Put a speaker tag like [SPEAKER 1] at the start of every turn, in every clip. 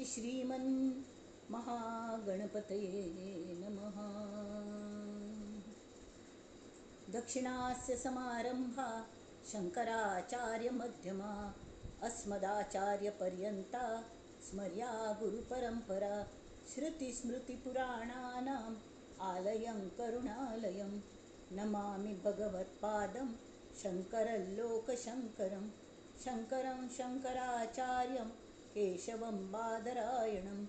[SPEAKER 1] इति श्रीमन् महागणपतये नमः. दक्षिणास्य समारंभा शंकराचार्यमध्यमा अस्मदाचार्यपर्यन्ता स्मर्या गुरुपरंपरा. श्रुतिस्मृतिपुराणानाम् आलयं करुणालयं नमामि भगवत्पादं शंकरलोकशंकरं शंकरं शंकराचार्यं केशवं बादरायणं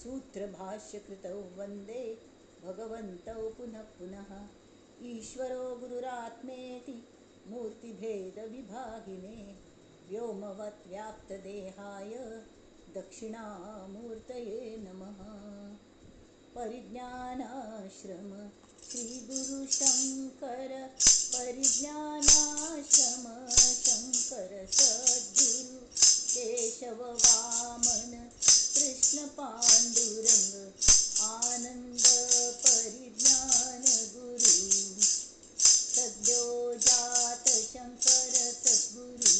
[SPEAKER 1] सूत्रभाष्यकृतौ वंदे भगवन्तौ पुनः पुनः. ईश्वरो गुरुरात्मेति मूर्तिभेदविभागिने व्योमवत् व्याप्तदेहाय दक्षिणामूर्तये नमः. परिज्ञानाश्रम श्री गुरु शंकर परिज्ञानाश्रम शंकर सद्गुरु केशव वामन कृष्ण पांडुरंग आनंद परिज्ञान गुरु सद्यो जात शंकर सद्गुरु.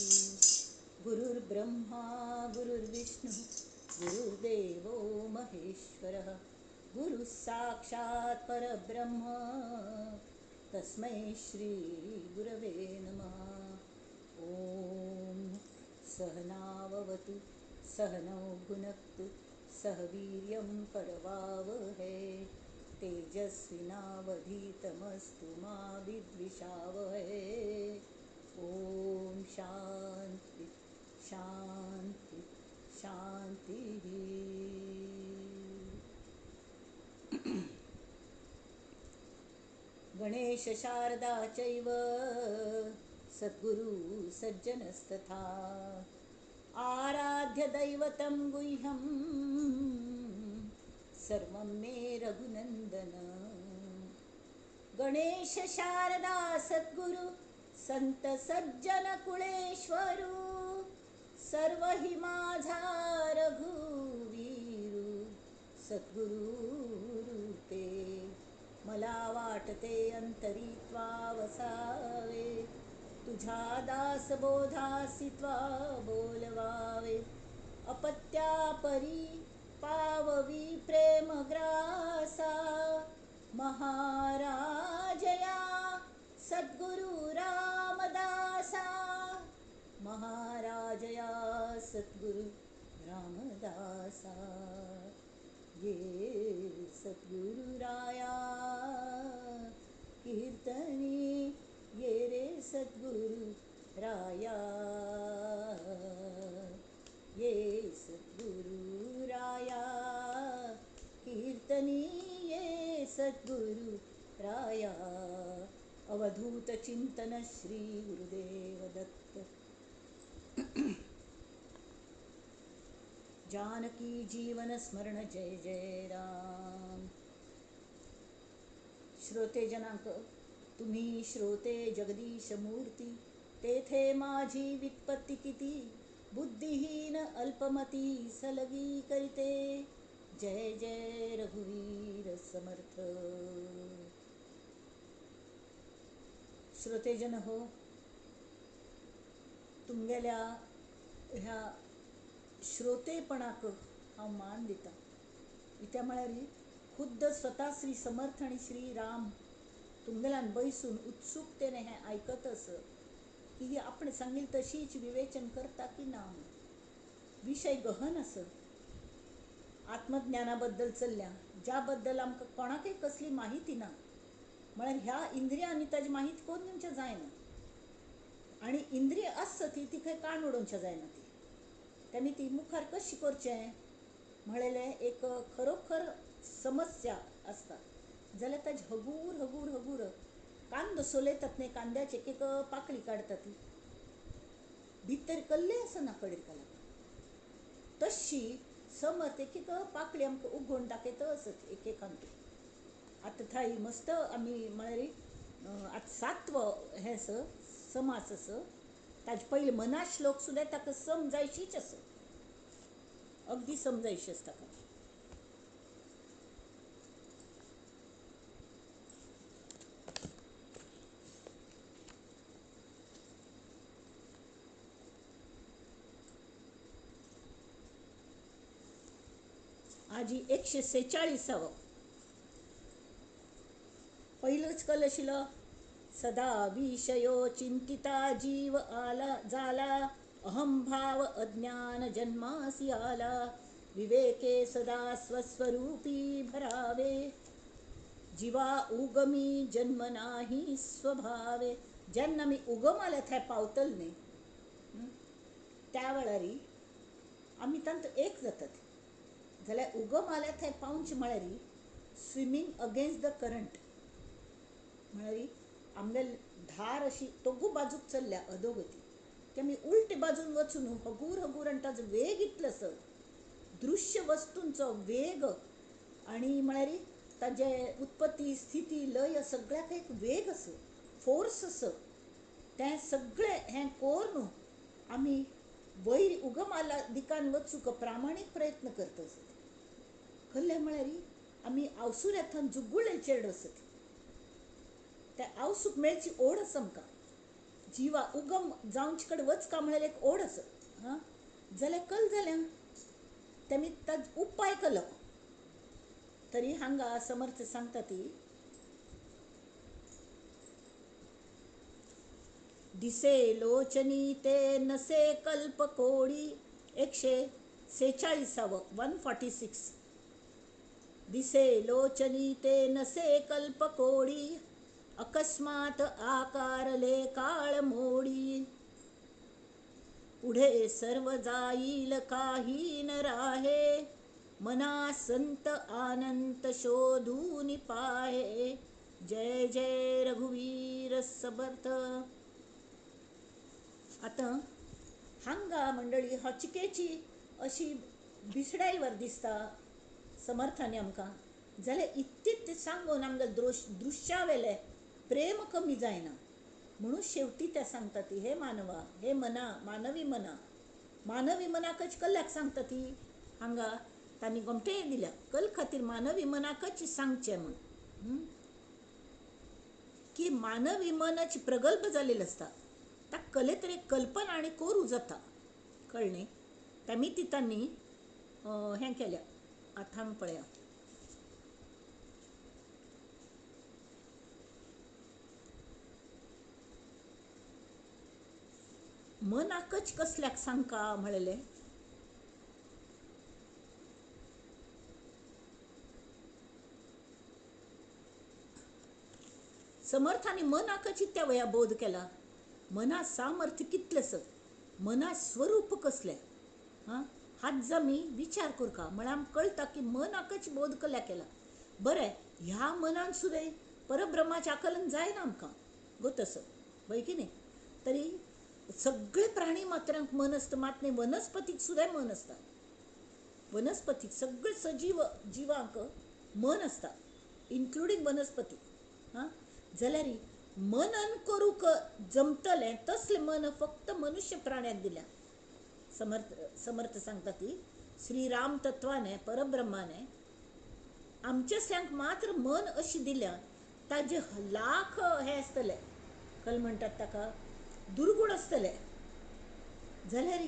[SPEAKER 1] गुरुर्ब्रह्मा गुरुर्विष्णु गुरुर्देवो महेश्वरः गुरु साक्षात् परब्रह्म तस्मै श्री गुरवे नमः. ॐ सहनाववतु सहनौ भुनक्तु सह वीर्यं करवावहै तेजस्विनावधीतमस्तु मा विद्विषावहै. ॐ शांती शांती शांती. गणेश शारदा चैव सद्गुरु सज्जनस्तथा आराध्य दैवतं गुह्यं सर्वं मे रघुनंदन. गणेश शारदा सद्गुरु संत सज्जन कुळेश्वरू सर्व हि माझा रघुवीरू सद्गुरु रूपे. मला वाटते अंतरी त्वा वसावे तुझ्या दासबोधासी त्वा बोलवावे. अपत्या परी पाववी प्रेमग्रासा महाराजया सद्गुरु रामदासा. महाराजया सद्गुरु रामदासा. ये सद्गुरुराया कीर्तनी ये रे सद्गुरु राया. ये सद्गुरुराया कीर्तनी ये सद्गुरु राया. अवधूत चिंतन श्री गुरुदेव दत्त. जानकी जीवन स्मरण जय जय राम. श्रोते जनांक तुम्ही श्रोते जगदीश मूर्ती तेथे माझी वित्पत्ती किती बुद्धिहीन अल्पमती सलगी करीते. जय जय रघुवीर समर्थ. श्रोतेजन हो, तुमगेल्या ह्या श्रोतेपणाक हांव मान दिता. कित्याक म्हळ्यार खुद्द स्वता श्री समर्थ आनी श्री राम तुमगेल्यान बैसून उत्सुकतेने हें आयकत आस की ही आपण सांगील तशीच विवेचन करता की ना. विशय गहन आस. आत्मज्ञाना बद्दल चल्ल्या ज्या बद्दल आमकां कोणाकय कसली माहिती ना. म्हळ्यार ह्या इंद्रियांनी ताजी माहिती करून दिवच्या जायना आनी इंद्रिय आसता ती ती खंय कान उडोवच्या जायना. ती तेमी ती मुखार कशी करचें म्हणलेलें एक खरोखर समस्या आसता. जाल्यार ताजे हगूर हगूर हगूर कांदो सोलयतात न्ही, कांद्याची एक एक पाकळी काडटा ती भितर कल्ले आसना कडेर घालप तशी समर्थ एक एक पाकळी आमकां उगोवन दाखयता आसत एक एकांत. आतां थंय मस्त आमी म्हळ्यार आतां सातवो हें आसा समास आसा. ताजे पयलीं मना श्लोक सुद्दां ताका समजायशीच आसा, अगदी समजायशी आसा ताका. हाजी 146 पयलोच कल आशिल्लो सदा विषयो चिंतिता जीव आला जाला अहंभाव अज्ञान जन्मासी आला विवेके सदा स्वस्वरूपी भरावे जिवा उगमी जन्म नाही स्वभावे. जेन्ना आमी उगम आल्या थंय पावतले न्ही त्या वेळार आमी तांतूं एक जातात. जाल्यार उगम आल्या थंय पावचें म्हळ्यार स्विमींग अगेन्स्ट the current म्हळ्यार आमगेली धार अशी दोगू बाजूक चल्ल्या अधोगती ते आमी उलटे बाजून वचून हगूर हगूर आनी ताजो वेग इतलो आसा दृश्य वस्तूंचो वेग आनी म्हळ्यार ताजे उत्पत्ती स्थिती लय सगळ्याक एक वेग आसा फोर्स आसा. तें सगळें हें करून आमी वयर उगमाला दिकान वचूंक प्रामाणीक प्रयत्न करता आसत. कहलें म्हळ्यार आमी आवसुऱ्यांतल्यान जुगुळे चेडो आसत त्या आवसूक मेळची ओड आसा आमकां. जिवा उगम जावचे कडेन वचका म्हळ्यार एक ओड आसा. हां जाल्यार कल जाल्या तेमी ताजो उपाय केलो. तरी हांगा समर्थ सांगता ती दिसे लोचनी ते नसे कल्प कोडी 146 146 दिसे लोचनी ते नसे कल्प कोडी अकस्मात आकारले काळ मोडी पुढे सर्व जाईल काही न राहे मना संत आनंद शोधून पाहे जय जय रघुवीर समर्थ. आतां हांगा मंडळी हचिकेची अशी भिसडायवर दिसता समर्थांनी आमकां. जाल्यार इतलें सांगून आमकां दृश्यावेलें प्रेम कमी जायना म्हणून शेवटी त्या सांगता ती हे मानवा हे मना मानवी मना मानवी मनाकच कल्याक सांगता ती हांगा तांणी गोमटेय दिल्या कल खातीर मानवी मनाकच सांगचें म्हूण की मानवी मनच प्रगल्भ जाल्लें आसता ताका कले तरी कल्पना आनी कोरू जाता कळ्ळें. तेमी ती तांणी हें केल्या. आतां हांगा पळया मनाकच कसल्याक सांगका म्हणलें समर्थांनी मनाकच त्या वया बोध केला. मना सामर्थ्य कितलें आसा मना स्वरूप कसलें हां हात आमी विचार करका म्हळ्यार आमकां कळटा की मनाकच बोध कल्या केला. बरें ह्या मनान सुद्दां परब्रह्माचें आकलन जायना आमकां गो तसो वय की न्ही. तरी सगळे प्राणी मात्रांक मन आसता मात न्ही वनस्पतीक सुद्दां मन आसता. वनस्पतीक सगळे सजीव जिवांक मन आसता इन्क्लुडींग वनस्पती. हां जाल्यार मनन करूंक जमतलें तसलें मन फक्त मनुष्य प्राण्याक दिल्या. समर्थ समर्थ सांगता ती श्रीराम तत्वाने परब्रह्माने आमच्या मात्र मन अशी दिल्या ताजे लाख हे आसतले कल म्हणटात ताका दुर्गुण आसतले जाल्यार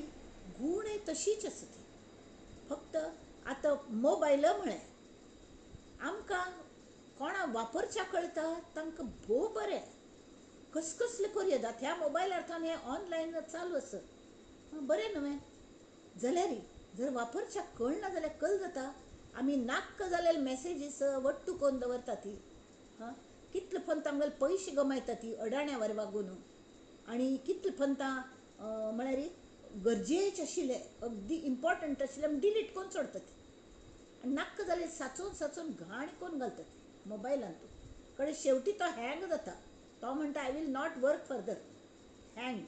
[SPEAKER 1] गूण हे तशीच आसा ती. फक्त आतां मोबायल म्हळें आमकां कोणा वापरच्या कळटा तांकां भोव बरें कसकसले करूं येता ह्या मोबायलार्थान हें ऑनलायन चालू आसा बरें न्हय. जाल्यार जर वापरच्याक कळना जाल्यार कल जाता आमी नाक्क जालेले मॅसेजीस वट्टू करून दवरता ती. हां कितले फंत आमगेले पयशे गमायता ती अडाण्यावर वागून आनी कितले फंतां म्हळ्यार गरजेचे आशिल्ले अगदी इम्पॉर्टंट आशिल्ले आमी डिलीट करून सोडटा ती आनी नाक्क जाले साचोवन साचोवन घाण करून घालता ती मोबायलान. तूं कडेन शेवटी तो हँग जाता तो म्हणटा I will not work further hang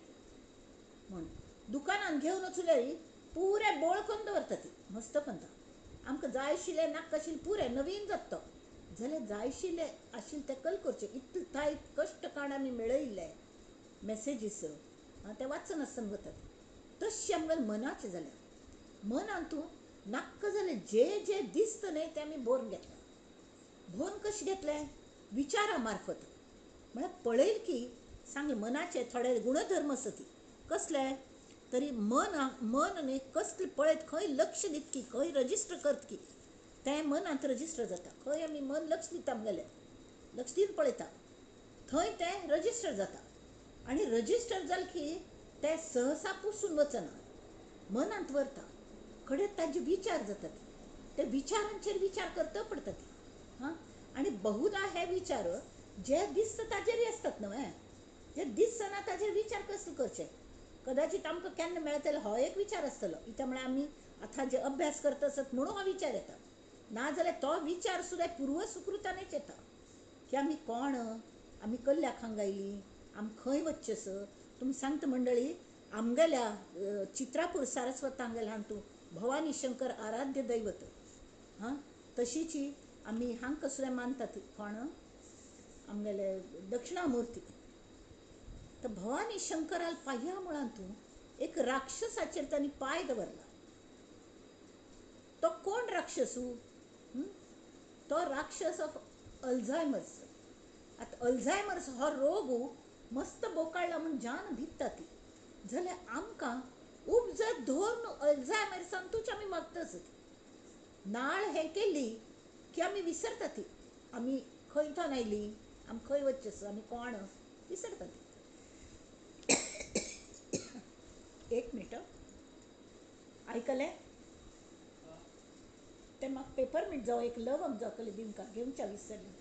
[SPEAKER 1] म्हूण दुकानान घेवन वचल्यार पुरे बोळ करून दवरता ती मस्त पंता आमकां जाय आशिल्लें नाका आशिल्लें पुरें नवीन जाता तो. जाल्यार जाय आशिल्लें आशिल्लें तें कल करचें इतलें थाय कश्ट काण आमी मेळयल्ले मॅसेजीस ते वाचनासतना वतात. तशें आमगेलें मनाचें जालें मनान तूं नाक्क जालें जे जे दिसता न्ही तें आमी बरोवन घेतलें. भोवन कशें घेतलें विचारा मार्फत म्हळ्यार पळयल की सांगलें मनाचे थोडे गुणधर्म आसा ती कसले तरी मन मन न्ही कसले पळयत खंय लक्ष दितकी खंय रजिस्टर करतकी तें मनांत रजिस्टर जाता. खंय आमी मन लक्ष दिता, आमगेलें लक्ष दिवन पळयता थंय तें रजिस्टर जाता. आनी रजिस्टर जालें की तें सहसा पुसून वचना, मनांत वरता. कडेन ताजे विचार जातात, ते विचारांचेर विचार करता पडटा ती. हां, आनी बहुधा हे विचार जे दिसता ताजेरय आसतात न्हय, जे दिसना ताजेर विचार कसो करचे. कदाचित आमकां केन्ना मेळटलो हो एक विचार आसतलो, कित्याक म्हळ्यार आमी आतां जे अभ्यास करता आसत म्हणून हो विचार येता, ना जाल्यार तो विचार सुद्दां पूर्वसुकृतानच येता की आमी कोण, आमी कल्ल्याक हांगा आयलीं, आमी खंय वचचें सर. तुमी सांगता मंडळी, आमगेल्या चित्रापूर सारस्वत हांगेल्या हातूंत भवानी शंकर आराध्य दैवत. हां, तशीची आमी हांकां सुद्दां मानतात कोण, आमगेले दक्षिणामूर्ती. तर भवानी शंकराल पांया मुळांतून एक राक्षसाचेर तांणी पांय दवरला. तो कोण राक्षसू? तो राक्षस ऑफ अल्झायमर्स. आतां अल्झायमर्स हो रोग मस्त बोकाळला म्हूण जान भित्ता ती, जाल्यार आमकां उपजत धरून अल्झायमर्सांतूच आमी वागता. नाळ हें केली की आमी विसरता ती, आमी खंय थोन आयली, आमी खंय वचचें, आमी कोण, विसरता ती. एक मिनट, आयकलें तें? म्हाका पेपरमिंट जावं एक लवंग जावं कले दिवंका घेवच्या विसरलें.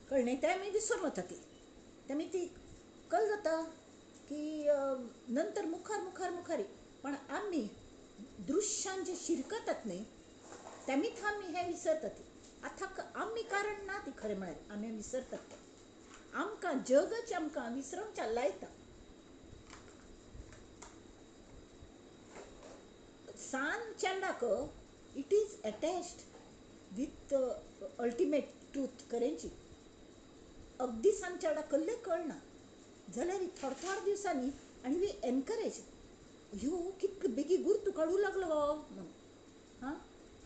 [SPEAKER 1] कळ्ळें? तें आमी विसरून वता ती. तेमी ती कल जाता की नंतर मुखार मुखार मुखार. पण आमी दृश्यान जे शिरकतात न्ही तेमीच आमी हें विसरतात. आतां आमी कारण ना ती, खरें म्हळ्यार आमी विसरतात तें. आमकां जगच आमकां विसरोवच्या लायता. सान चेरडाक it is attached with ultimate truth करेंची. अगदी सान चेरडाक कल्लें कळना जाल्यार थोडे थोडे दिवसांनी आनी we encourage, ह्यो कितले बेगी गुर्तू काडूं लागलो हो म्हणून. हां,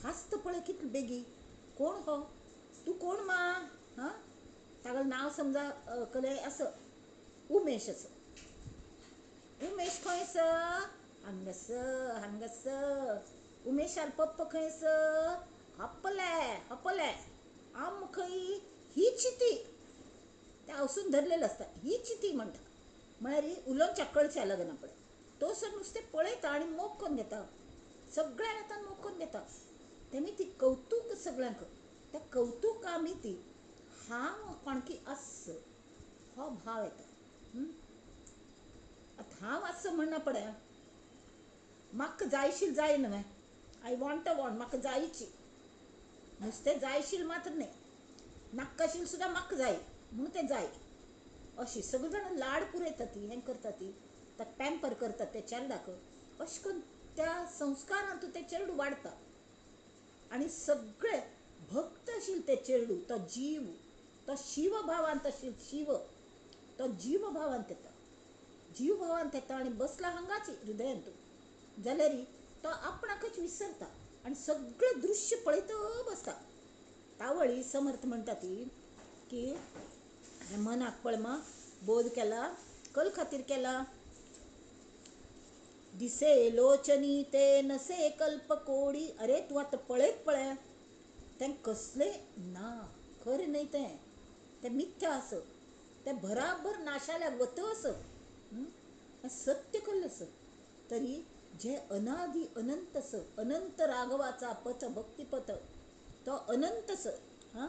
[SPEAKER 1] हांसता पळय कितले बेगी, कोण हो तूं, कोण मा? हां, तागेलें नांव समजा कले आसा उमेश आसा. उमेश खंय आसा? हांगासर हांगासर. उमेशाल पप्पा खंय आसा? हपले हपले. आम खंय ही चिती ते हांवसून धरलेलें आसता, ही चिती म्हणटा. म्हळ्यार उलोवच्या कळच्या लागना पळय, तो सर नुस्तें पळयता आनी मोग करून घेता, सगळ्यांक आतां मोग करून घेता. तेमी ती कौतूक सगळ्यांक, त्या कौतुका आमी ती हांव कोणकी आस हो भाव येता. आतां हांव आस म्हणना पळय, म्हाका जायशील जाय न्हय, I want a want, म्हाका जायची नुस्तें जायशील मात्र न्हय, नाक्काशील सुद्दां म्हाका जाय म्हणून तें जाय. अशी सगळीं जाणां लाड पुरयता ती, हें करता ती, ताका पॅम्पर करतात त्या चेरडाक. अशें करून त्या संस्कारांतू तें चेरडू वाडटा आनी सगळे भक्त आशिल्ले ते चेरडू, तो जीव, तो शिवभावांत आशिल्लो शिव, तो जीवभावांत येता, जीवभावांत येता आनी बसला हांगाच हृदयांतू, जाल्यार तो आपणाकच विसरता आनी सगळें दृश्य पळयत बसता. तावळी समर्थ म्हणटा ती की मनाक पळय मा बोध केला, कल खातीर केला. दिसे लोचनी ते नसे कल्प कोडी. अरे तूं आतां पळयत पळय तें कसलें ना, खरें न्हय तें, तें मिथ्या आस, तें बराबर नाशाल्याक वता आस, सत्य कल्लें आस. तरी जे अनादि अनंत आस, अनंत राघवाचा पथ भक्तीपथ, तो अनंत आस. हां,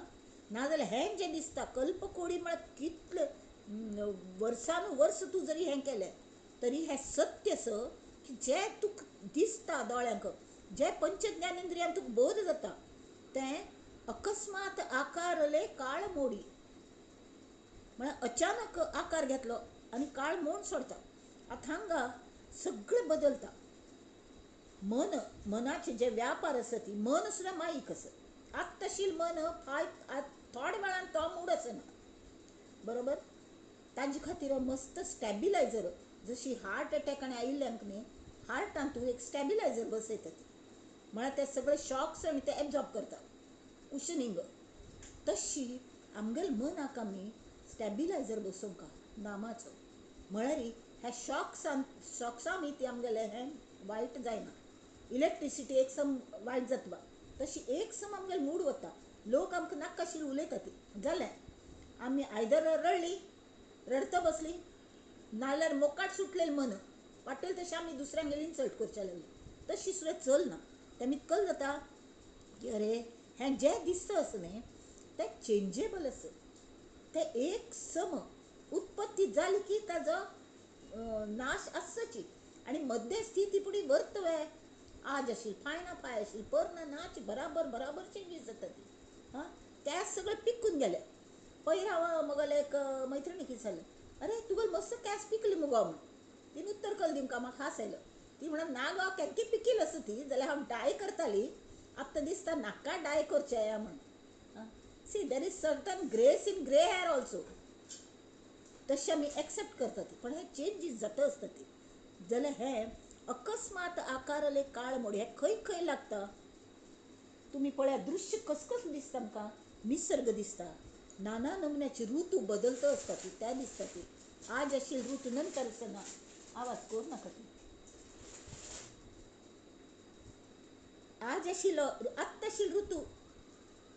[SPEAKER 1] नाजाल्यार हें जें दिसता कल्पकोडी म्हळ्यार कितले वर्सानुवर्स तूं जरी हें केलें तरी हें सत्य आस की जें तुका दिसता दोळ्यांक, जें पंचज्ञानेंद्रियान तुका बोध जाता तें अकस्मात आकारले काळ मोडी, म्हळ्यार अचानक आकार घेतलो आनी काळ मोड सोडता. आतां हांगा सगळें बदलता. मन, मनाचे जे व्यापार आसा ती मन सुद्दां माईक आसा. आत्तशील मन फाय थोड्या वेळान तो मूड आसना, बरोबर? ताजे खातीर मस्त स्टॅबिलायझर, जशी हार्ट अटॅक आनी आयिल्ल्यांक न्ही हार्टान तूं एक स्टॅबिलायझर बसयता ती, म्हळ्यार ते सगळे शॉक्स आनी ते एब्जॉर्ब करता, कुशनिंग. तशी आमगेले मनाक आमी स्टॅबिलायझर बसोवंक नामाचो, म्हळ्यार ह्या शॉक्सान शॉक्सां ती आमगेलें हें वायट जायना. इलेक्ट्रिसिटी एक सम वायट जाता तशी एक सम आमगेले मूड वता, लोक आमकां नाका आशिल्लें उलयता ती जालें आमी आयदर रडली रडता बसली नाल्यार मोकाट सुटलेलें मन वाटेल तशें आमी दुसऱ्यांगेर इन्सल्ट करचें लागली, तशी सुद्दां चलना. तेमी कल जाता की अरे हें जें दिसता आसा न्ही तें चेंजेबल आसा, तें एक सम उत्पत्ती जाली की ताजो नाश आसची आनी मध्यस्थी ती पुणी वर्तवे आज आशिल्ली फाय ना फाय आशिल्ली पर ना नाच बराबर बराबर चेंजीस जाता ती. हां त्या सगळें पिकून गेलें. पयर हांव म्हगेलें एक मैत्रिणी कितें जालें, अरे तुगेले मस्त केंस पिकले मुगो म्हण तिणें उत्तर कल दिवंक म्हाका हांस आयलो. ती म्हणून ना गो केन्ना पिकील आसा ती जाल्यार हांव डाय करताली आतां दिसता नाका डाय करचें म्हण. See there is certain grace in grey hair also, तशें आमी एक्सेप्ट करता ती, पण हे चेंजीस जाता आसता ती. जाल्यार हें अकस्मात आकारले काळ मोड हें खंय खंय लागता तुमी पळया. दृश्य कस कसलें दिसता आमकां, निसर्ग दिसता, नाना नमुन्याचे ऋतू बदलता आसता ती त्या दिसता ती. आज आशिल्ले ऋतू नंतर आसना, आवाज कर नाका तूं. आज आशिल्लो आत्तां आशिल्लो ऋतू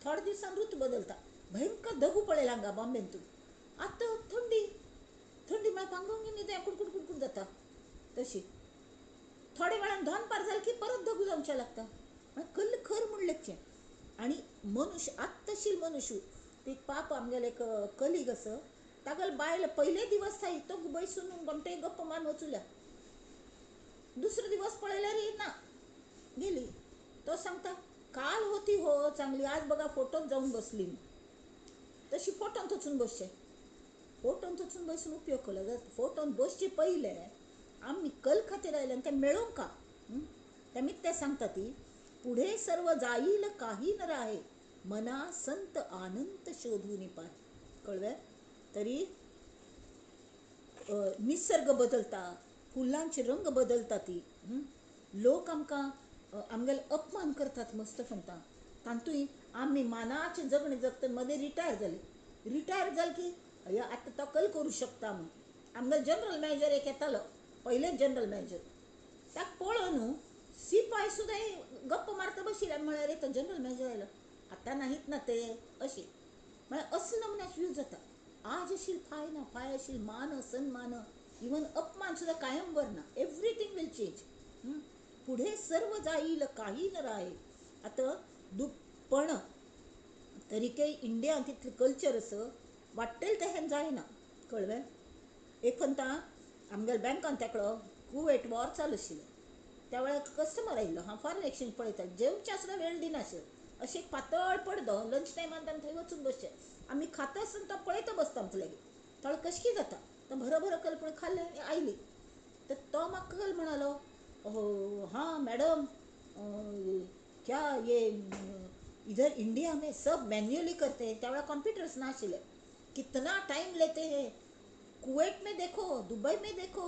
[SPEAKER 1] थोड्या दिवसान ऋतू बदलता. भयंकर दगू पळयला हांगा बॉम्बेन तूं, आतां थंडी थंडी म्हळ्यार पांगून न्हिदूं कुडकुड कुडकुड जाता तशी. थोड्या वेळान दोन पार जालें की परत दगू जावचें लागता. म्हळ्यार कल्ल खर म्हूण लेखचें. आनी मनुष्य आत्ताशील मनुष्य ती पाप आमगेले एक कलीग आसा तागेले बायल पयले दिवस थाय तो बैसून बमटे गप्प मारून वचुल्या, दुसरो दिवस पळयल्यार ना गेली. तो सांगता काल होती हो चांगली, आज बघा फोटोत जाऊन बसली. तशी फोटोन वचून बसचें, फोटोन वचून बसून उपयोग केलो जाता. फोटोन बसचे पयले आमी कल खातीर आयले आनी तें मेळोवंक का तेमी तें सांगता ती पुढे सर्व जाईल काही न राहे मना संत आनंद शोधून पाय. कळवें? तरी निसर्ग बदलता, फुलांचे रंग बदलता ती, लोक आमकां आमगेले अपमान करतात मस्त म्हणटा तातूंय आमी मानाचें जगणें जगता. मदें रिटायर जाले, रिटायर जालें की अय आतां तो कल करूं शकता म्हूण. आमगेलो जनरल मॅनेजर एक येतालो, पयलेच जनरल मॅनेजर, ताका पळोवन न्हू सिपाय सुद्दां गप्प मारता बशिल्ले. म्हळ्यार रे तो जनरल मॅनेजर आयलो आतां नाहीत ना ते अशी म्हळ्यार असलो नमुन्याचो यूज जाता. आज आशिल्ली फाय ना फाय आशिल्ली मान सन्मान इवन अपमान सुद्दां कायम बर ना, एवरीथींग will change. पुढे सर्व जाईल काही न राहे. आतां दुखपण तरीकय इंडियान तितलें कल्चर आसा वाडटेलें तें जायना. कळ्ळें? एक म्हणटा आमगेल्या बँकान तेकडो कुवेट वॉर चालू आशिल्लें त्या वेळार कस्टमर आयिल्लो, हांव फॉरेन एक्सचेंज पळयता, जेवचें सुद्दां वेळ दिनाशिल्लो. अशें एक पातळ पडदो लंच टायमान ताणें थंय वचून बसचें, आमी खाता आसतना तो पळयता बसता आमचे लागीं. थोडो कशें कितें जाता तो भरभर कल्पना खाल्लें आनी आयली. तर तो म्हाका कल म्हणालो, हाँ मॅडम क्या ये इधर इंडिया में सब मैन्युअली करते हैं, त्या वेळार कॉम्प्युटर्स नाशिल्ले, कितना टाइम लेते हैं, कुवैत में देखो दुबई में देखो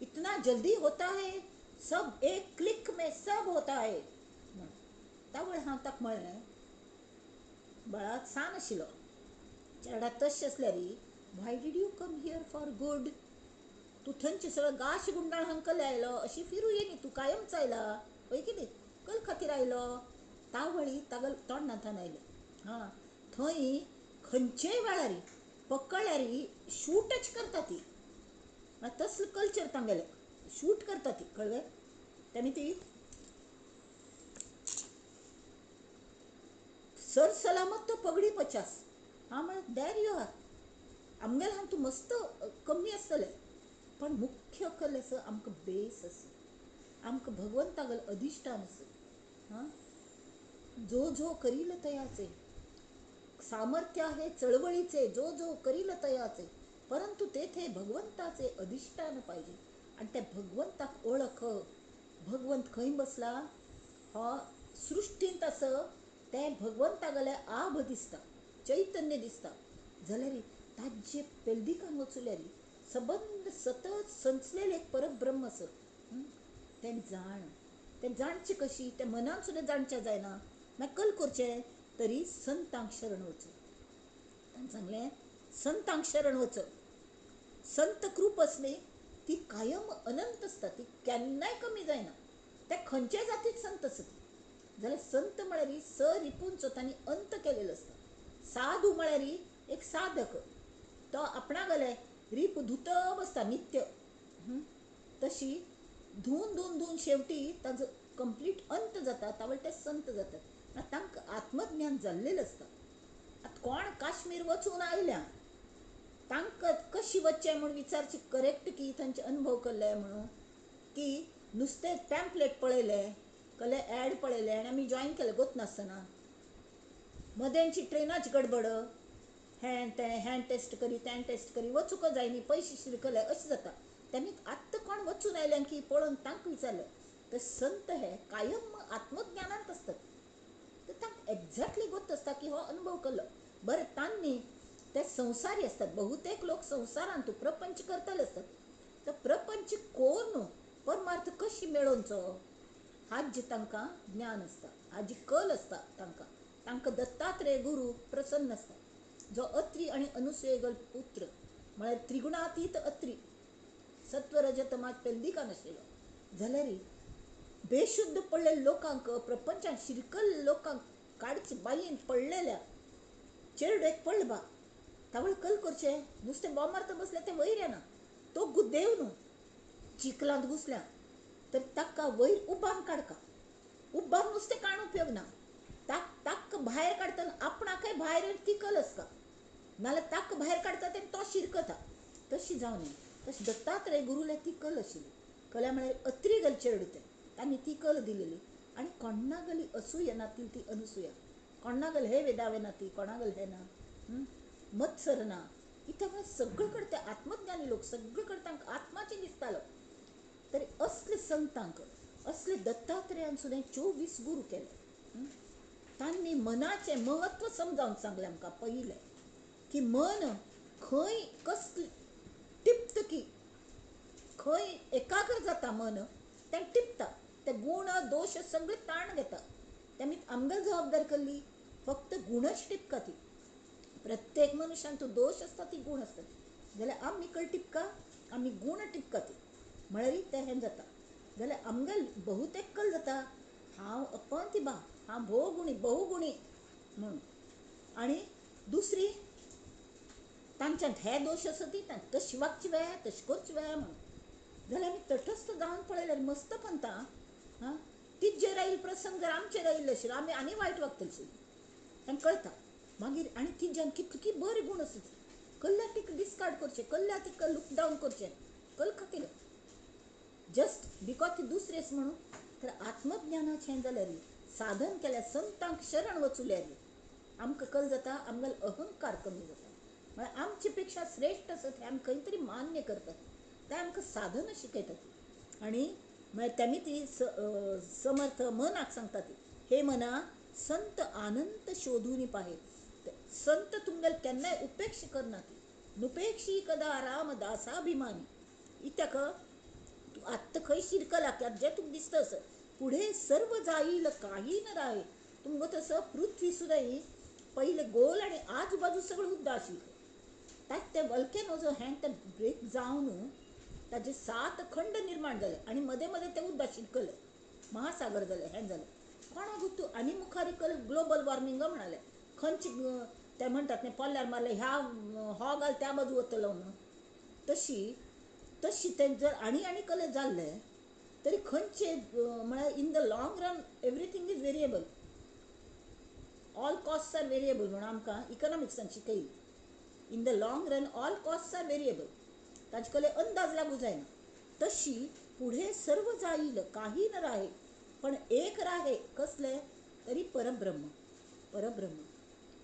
[SPEAKER 1] इतना जल्दी होता है, सब एक क्लिक में सब होता है. त्या वेळार हांव ताका म्हळें बाळा सान आशिल्लो चेडा तशें आसल्यार why did you come here for good, तूं थंयचे सगळें गाश गुंडाळ हांगा कल आयलो अशी फिरू ये न्ही, तूं कायमच आयला हय कितें कल खातीर आयलो. तावळी तागेले तोंडांतल्यान आयलें हां थंय खंयचेय वेळार पकडल्यार शूटच करता ती, तसलें कल्चर तांगेलें, शूट करता ती. कळ्ळें? तेमी ती सर सलामत तो पगडी 50. हांव म्हळें देर you are, आमगेलें हांगा तूं मस्त कमी आसतलें, पण मुख्य कल आसा आमकां बेस आसा, आमकां भगवंतागेलें अधिश्ठान आसा. हां जो जो करील तयाचे सामर्थ्य आहे चळवळीचे, जो जो करील तयाचे, परंतु तेथे भगवंताचे अधिष्ठान पाहिजे. आनी त्या भगवंताक ओळख, भगवंत खंय बसला हो सृश्टींत आसा तें भगवंतागेलें आभ दिसता, चैतन्य दिसता. जाल्यार ताजे पेलदिकान वचल्यार सबंद सतत संचलेलें एक परब्रह्म आसा तें जाण, तें जाणचें कशी, तें मनान सुद्दां जाणचें जायना, मागीर कल करचें तरी संतांक शरण वचूं. ताणें सांगलें संतांक शरण वच. संत कृप आसली ती कायम अनंत आसता, ती केन्नाय कमी जायना. ते खंयच्याय जातीत संत आसत जाल्यार संत म्हळ्यार स रिपूंचो तांणी अंत केलेलो आसता. साधू म्हळ्यार एक साधक, तो आपणागेले रिप धुत बसता नित्य, तशी धुवन धुवन धुवन शेवटी ताजो कंप्लीट अंत जाता, तावळ ते संत जातात. तांकां आत्मज्ञान जाल्लेलें आसता. आतां कोण काश्मीर वचून आयल्या तांकां कशी वचचें म्हूण विचारचें करेक्ट की तांचे अनुभव केल्ले म्हणून की नुस्तें पॅम्पलेट पळयलें, कसलें एड पळयलें आनी आमी जॉयन केलें गोत नासतना. मदेंची ट्रेनाची गडबड, हें तें हें टेस्ट करी तें टेस्ट करी, वचूंक जाय न्ही, पयशे शिरकले अशें जाता. तेमी आत्तां कोण वचून आयल्या की पळोवन तांकां विचारलें तर संत हे कायम आत्मज्ञानांत आसतात. तर तांकां एक्झॅक्टली गोत आसता की हो अनुभव केल्लो. बरें, तांणी ते संवसारी आसतात, बहुतेक लोक संवसारांत प्रपंच करतले आसतात. तर प्रपंच कोरून परमार्थ कशी मेळोवचो हाजी तांकां ज्ञान आसता, हाजी कल आसता तांकां. तांकां दत्तात्रेय गुरू प्रसन्न आसता, जो अत्री आनी अनुसुयेगल पुत्र म्हळ्यार त्रिगुणातीत अत्री, सत्वरजतमात पेल्दिका नाशिल्लो जाल्यार बेशुद्ध पडलेल्या लोकांक, प्रपंचान शिरकल लोकांक काडचे बायेन पडलेल्या चेरडेक पडले बा तावळ कल करचें नुस्तें बॉम मारता बसलें तें वयर येना, तो देव न्हू चिखलांत घुसल्या तर ताका वयर उबारून काडका. उबारून नुस्तें काडून उपयोग ना, ताक ताक भायर काडटना आपणाकय भायर ती कल आसता, नाल्यार ताक भायर काडटा तेन्ना तो शिरकता. तशी जावं न्ही, तशें दत्तात्रेय गुरूले ती कल आशिल्ली. कला म्हळ्यार अत्री गल चेडू तें तांणी ती कल दिलेली. आनी कोणागली असूया ना ती ती अनुसुया, कोणागल हे वेदावे ना ती, कोणागल हे ना मत्सर ना. इत्याक म्हळ्यार सगळे कडेन ते आत्मज्ञानी लोक सगळे कडेन तांकां आत्माचें दिसतालो. तरी असले संतांक, असले दत्तात्रेयान सुद्दां 24 गुरू केले. तांणी मनाचें म्हत्व समजावन सांगलें आमकां पयलें की मन खंय कसलें टिप्त की खंय एकाग्र जाता मन तें टिपता, ते गुण दोश सगळे ताण घेता. तेमी आमगेली जबाबदारी केल्ली फक्त गुणच टिपका ती. प्रत्येक मनशान तो दोश आसता ती गुण आसता ती, जाल्यार आमी कळ टिपका, आमी गुण टिपका ती म्हळ्यार तें हें जाता. जाल्यार आमगेल बहुतेक कल जाता हांव अपंती बा, हांव भोव गुणी बहुगुणी म्हणून. आनी दुसरी तांच्यांत हे दोश आसा ती तशी वागची वेळ तशी करची वेळ म्हणून. जाल्यार आमी तटस्थ जावन पळयल्यार मस्त पंता हां तिजेर आयिल्लो प्रसंग जर आमचेर आयिल्लो आशिल्लो आमी आनी वायट वागतले आशिल्ली तांकां कळटा मागीर. आनी तिज्यान कितकी बरी गूण आसा कल्ल्या तिका डिस्कार्ड करचें, कल्ल्या तिका लूक डावन करचें, कल खातीर जस्ट because ती दुसरेच म्हणून. तर आत्मज्ञानाचें जाल्यार साधन केल्यार संतांक शरण वचुल्यार आमकां कल जाता, आमगेलो अहंकार कमी जाता. म्हळ्यार आमचे पेक्षा श्रेश्ठ आसत हें आमी खंय तरी मान्य करतात, तें आमकां साधन शिकयतात. आनी म्हळ्यार तेमी ती समर्थ मनाक सांगता ती, हे मना संत आनंद शोधून पाहे. संत तुमगेल केन्नाय उपेक्षा करना ती, नुपेक्षी कदा राम दासाभिमानी. इत्याक तूं आत्तां खंय शिरकला की जें तुका दिसता आसत पुढे सर्व जाईल काही न राहे. तुमकां तसो पृथ्वी सुद्दां ही पयले गोल आनी आजूबाजू सगळें उद्दा आशिल्लें. ताका ते वल्केनो जो हें तें ब्रेक जावन ताजे 7 खंड निर्माण जाले आनी मदें मदें तें उद्दा शिरकलें, महासागर जालें, हें जालें. कोणाक तूं आनी मुखार कल ग्लोबल वॉर्मिंग म्हणालें, खंयचे ते म्हणटात न्ही पोल्यार मारलें ह्या हो घाल त्या बाजू वतलो म्हणून, तशी तशी तें जर आनी आनी कले जाल्लें तरी खंयचे म्हळ्यार in the long run everything is variable, all costs are variable म्हणून आमकां इकॉनॉमिक्सान शिकयली. In the long run all costs are variable, ताजे कडेन अंदाज लागू जायना. तशी पुढे सर्व जाईल काही न राहे पण एक राहे कसलें तरी परब्रह्म. परब्रह्म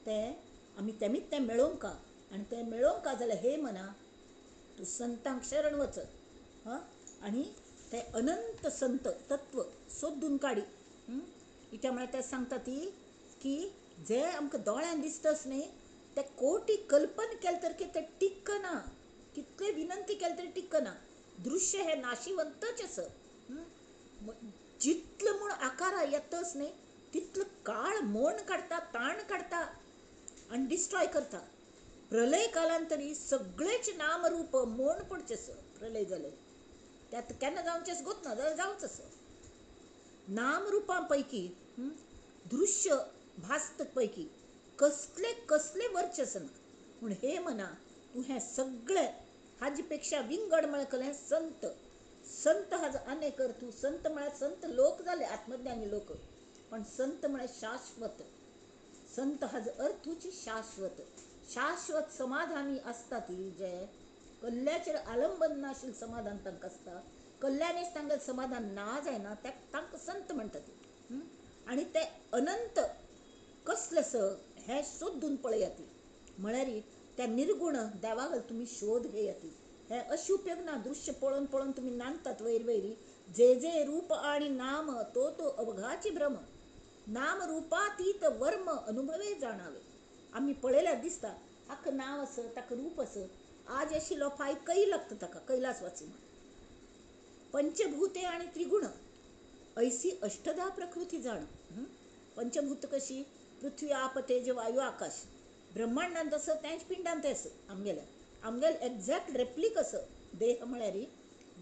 [SPEAKER 1] तें आमी तेमीच तें मेळोवंक आनी तें मेळोवंक जाल्यार हे मना तूं संतांक शरण वच हां आनी ते अनंत संत तत्व सोदून काडी. इत्या म्हळ्यार ते सांगता ती की जे आमकां दोळ्यान दिसताच न्ही ते कोटी कल्पन केलें तर की तें टिकना, कितले विनंती केली तरी टिकना. दृश्य हे नाशिवंतच आसा, जितलें म्हूण आकारा येतच न्ही तितलो काळ मोण काडटा, ताण काडटा आनी डिस्ट्रॉय करता. प्रलय कालान तरी सगळेच नामरूप मोड पडचें प्रलय जालें त्यात केन्ना जावचेंच गोत ना जाल्यार जावचें आसा. नामरुपां पैकी दृश्य भास्त पैकी कसले कसले वर्चस ना. पूण हे मना तूं हें सगळें हाजे पेक्षा विंगड म्हळ्यार कसलें संत. संत हाजो अनेक अर्थ. संत म्हळ्यार संत लोक जाले आत्मज्ञानी लोक, पण संत म्हळ्यार शाश्वत. संत हाजो अर्थूच शाश्वत. शाश्वत समाधानी आसता ती जे कल्ल्याचेर आलंबन नाशिल्लें समाधान तांकां आसता. कल्ल्यानेच तांकां समाधान ना जायना त्या तांकां संत म्हणटा ती. आनी ते अनंत कसलें स हें सोदून पळयात म्हळ्यार त्या निर्गुण देवागल तुमी शोध घेयात. हे अशें उपयोग ना दृश्य पळोवन पळोवन तुमी नांदतात वयर वयरी. जे जे रूप आणि नाम तो तो अवघाची भ्रम, नाम रूपातीत वर्म अनुभवे जाणावे. आमी पळयल्यार दिसता हाका नांव आस ताका रूप आस. आज आशिल्लो फाय कै लागता ताका कैलास वासी म्हण. पंचभूते आनी त्रिगुण ऐसी अष्टधा प्रकृती जाण. पंचभूत कशी पृथ्वी आप तेज वायू आकाश. ब्रह्मांडांत आसा तेंच पिंडांत आसा. आमगेल्या आमगेले एग्जॅक्ट रेप्लीक आसा. देह म्हळ्यार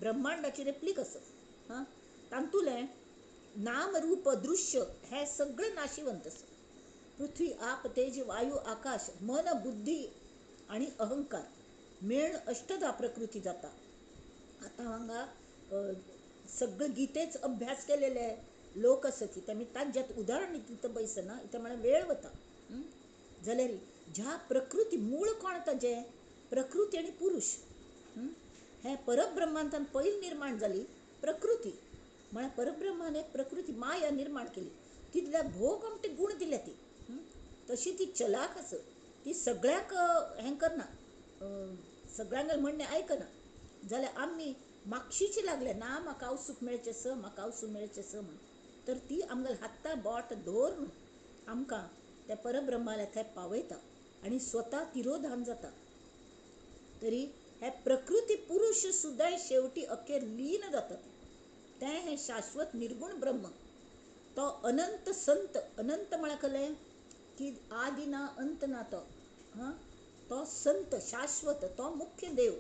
[SPEAKER 1] ब्रह्मांडाची रेप्लीक आसा. हां तातूंतलें नाम रूप दृश्य हें सगळें नाशिवंत आसा. पृथ्वी आप तेज वायू आकाश मन बुद्धी आनी अहंकार मेळ अष्टधा प्रकृती जाता. आतां हांगा सगळे गीतेच अभ्यास केलेले लोक आसत तेमी ताज्यात उदाहरण तिथं बैसना इथं म्हळ्यार वेळ वता. जाल्यार ज्या प्रकृती मूळ कोण ताजें प्रकृती आनी पुरुष हें परब्रह्मांतान पयलीं निर्माण जाली प्रकृती. म्हळ्यार परब्रह्मान एक प्रकृती माया निर्माण केली तितल्या भोग आमटे गूण दिल्या ती. तशी ती चलाख आसा. ती सगळ्यांक हें करना, सगळ्यांक म्हणणें आयकना. जाल्यार आमी मागशीचे लागले ना म्हाका आवसूक मेळचें स म्हाका आवसूक मेळचें स म्हण, तर ती आमगेल्या हाता बोट दवरून आमकां त्या परब्रह्माल्या थंय पावयता आनी स्वता तिरोधान जाता. तरी हे प्रकृती पुरुष सुद्दां शेवटी अखेर लीन जातात. तें हें शाश्वत निर्गुण ब्रह्म तो अनंत संत. अनंत म्हळ्यार कसलें की आदि ना अंत ना तो. हां तो संत शाश्वत तो मुख्य देव.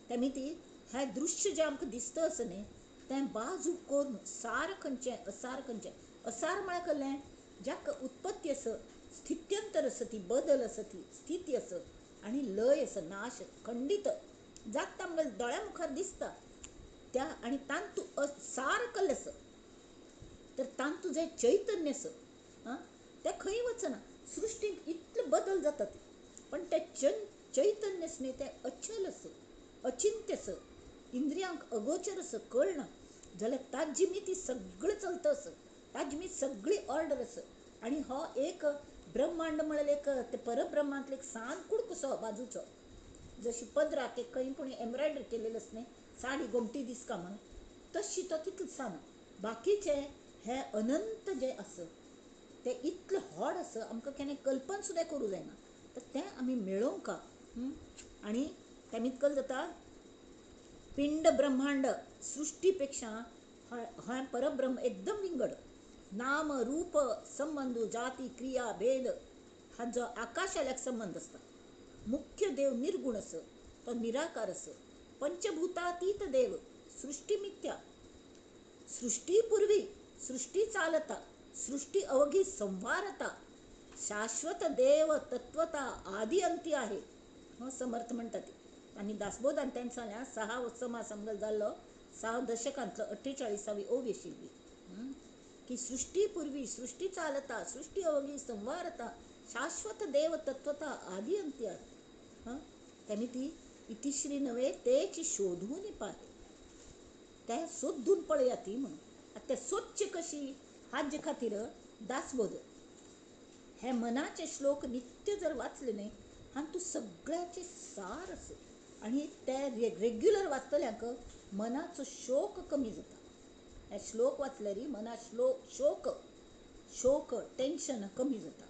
[SPEAKER 1] तेमी ती हें दृश्य जें आमकां दिसता आसा न्ही तें बाजू करून सार खंयचें असार खंयचें. असार म्हळ्यार कसलें ज्याका उत्पत्ती आसा स्थित्यंतर आसा ती बदल आसा ती स्थिती आसा आनी लय आसा नाश खंडीत जाता आमकां दोळ्या मुखार दिसता त्या. आनी तातूंत असार कल्लें आसा तर तातूंत जें चैतन्य आसा आं तें खंय वचना. सृश्टींत इतले बदल जातात पण तें चैतन्य आसा न्ही तें अचल आसा अचिंत्य आसा इंद्रियांक अगोचर आसा कळना. जाल्यार ताजी मी ती सगळें चलता आसा ताजी मी सगळी ऑर्डर आसा. आनी हो एक ब्रह्मांड म्हळ्यार एक ते परब्रह्मांतलो एक सान कुडकुसो बाजूचो. जशी पदराक एक खंय पूण एम्ब्रॉयडरी केलेली आसा न्ही साडी गोमटी दिसका म्हण तशी तो तितलो सान. बाकीचे हे अनंत जे आसा तें इतलें व्हड आसा आमकां केन्ना कल्पना सुद्दां करूं जायना. तर तें आमी मेळोवंक. आनी तें इतकल जाता पिंड ब्रह्मांड सृश्टी पेक्षा हें परब्रह्म एकदम विंगड. नाम रूप संबंद जाती क्रिया भेद हाजो आकाशाल्याक संबंद आसता. मुख्य देव निर्गुण आसा तो निराकार आसा. पंचभूतातीत देव सृश्टी मिथ्या. सृश्टी पूर्वी सृश्टी चालता सृश्टी अवघी संवारता शाश्वत देव तत्वता आदी अंती आहे. समर्थ म्हणटात. आनी दासबोधान तेंच सांगलें 6 समास आमगेलो जाल्लो 6 दशकांतलो 48वी ओवी आशिल्ली की सृश्टी पूर्वी सृश्टी चालता सृश्टी अवघी संवारता शाश्वत देव तत्वता आदी अंती आहे. हां तेमी ती इतिश्री नव्हे तेच शोधून पाहे ते सोदून पळया ती म्हणून. आतां ते सोदचे कशी हाजे खातीर दासबोध हे मनाचे श्लोक नित्य जर वाचले न्ही आनी तूं सगळ्याचे सार आसा. आनी ते रेग्युलर वाचतल्यांक मनाचो शोक कमी जाता. हे श्लोक वाचल्यार मना शोक शोक टेन्शन कमी जाता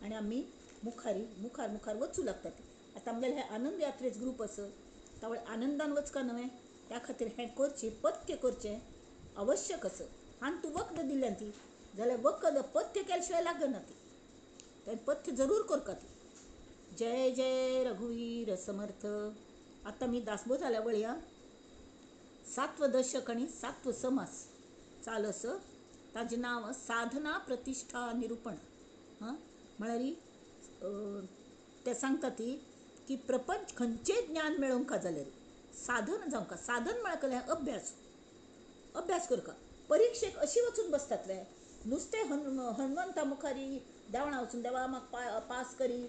[SPEAKER 1] आनी आमी मुखार मुखार मुखार वचूं लागतात. आतां आमगेले हे आनंद यात्रेच ग्रूप आसा तावळ आनंदान वचका न्हय त्या खातीर हें करचें पथ्य करचें आवश्यक आसा. आनी तूं वखद दिल्यान ती जाल्यार वखद पथ्य केल्या शिवाय लागना ती. तें पथ्य जरूर करका ती. जय जय रघुवीर समर्थ. आतां मी दासबोधाल्या वळया सात्व दशक आनी सात्व समास चालू आसा. ताजें नांव साधना प्रतिश्ठा निरुपण. हां, म्हळ्यार ते सांगता ती की प्रपंच खंयचें ज्ञान मेळोवंक जाल्यार साधन जावंक. साधन म्हळ्यार कसलें? अभ्यास. अभ्यास करका. परिक्षेक अशी वचून बसतात वे नुस्तें हनुमंता मुखारी देवळां वचून देवा म्हाका पास करी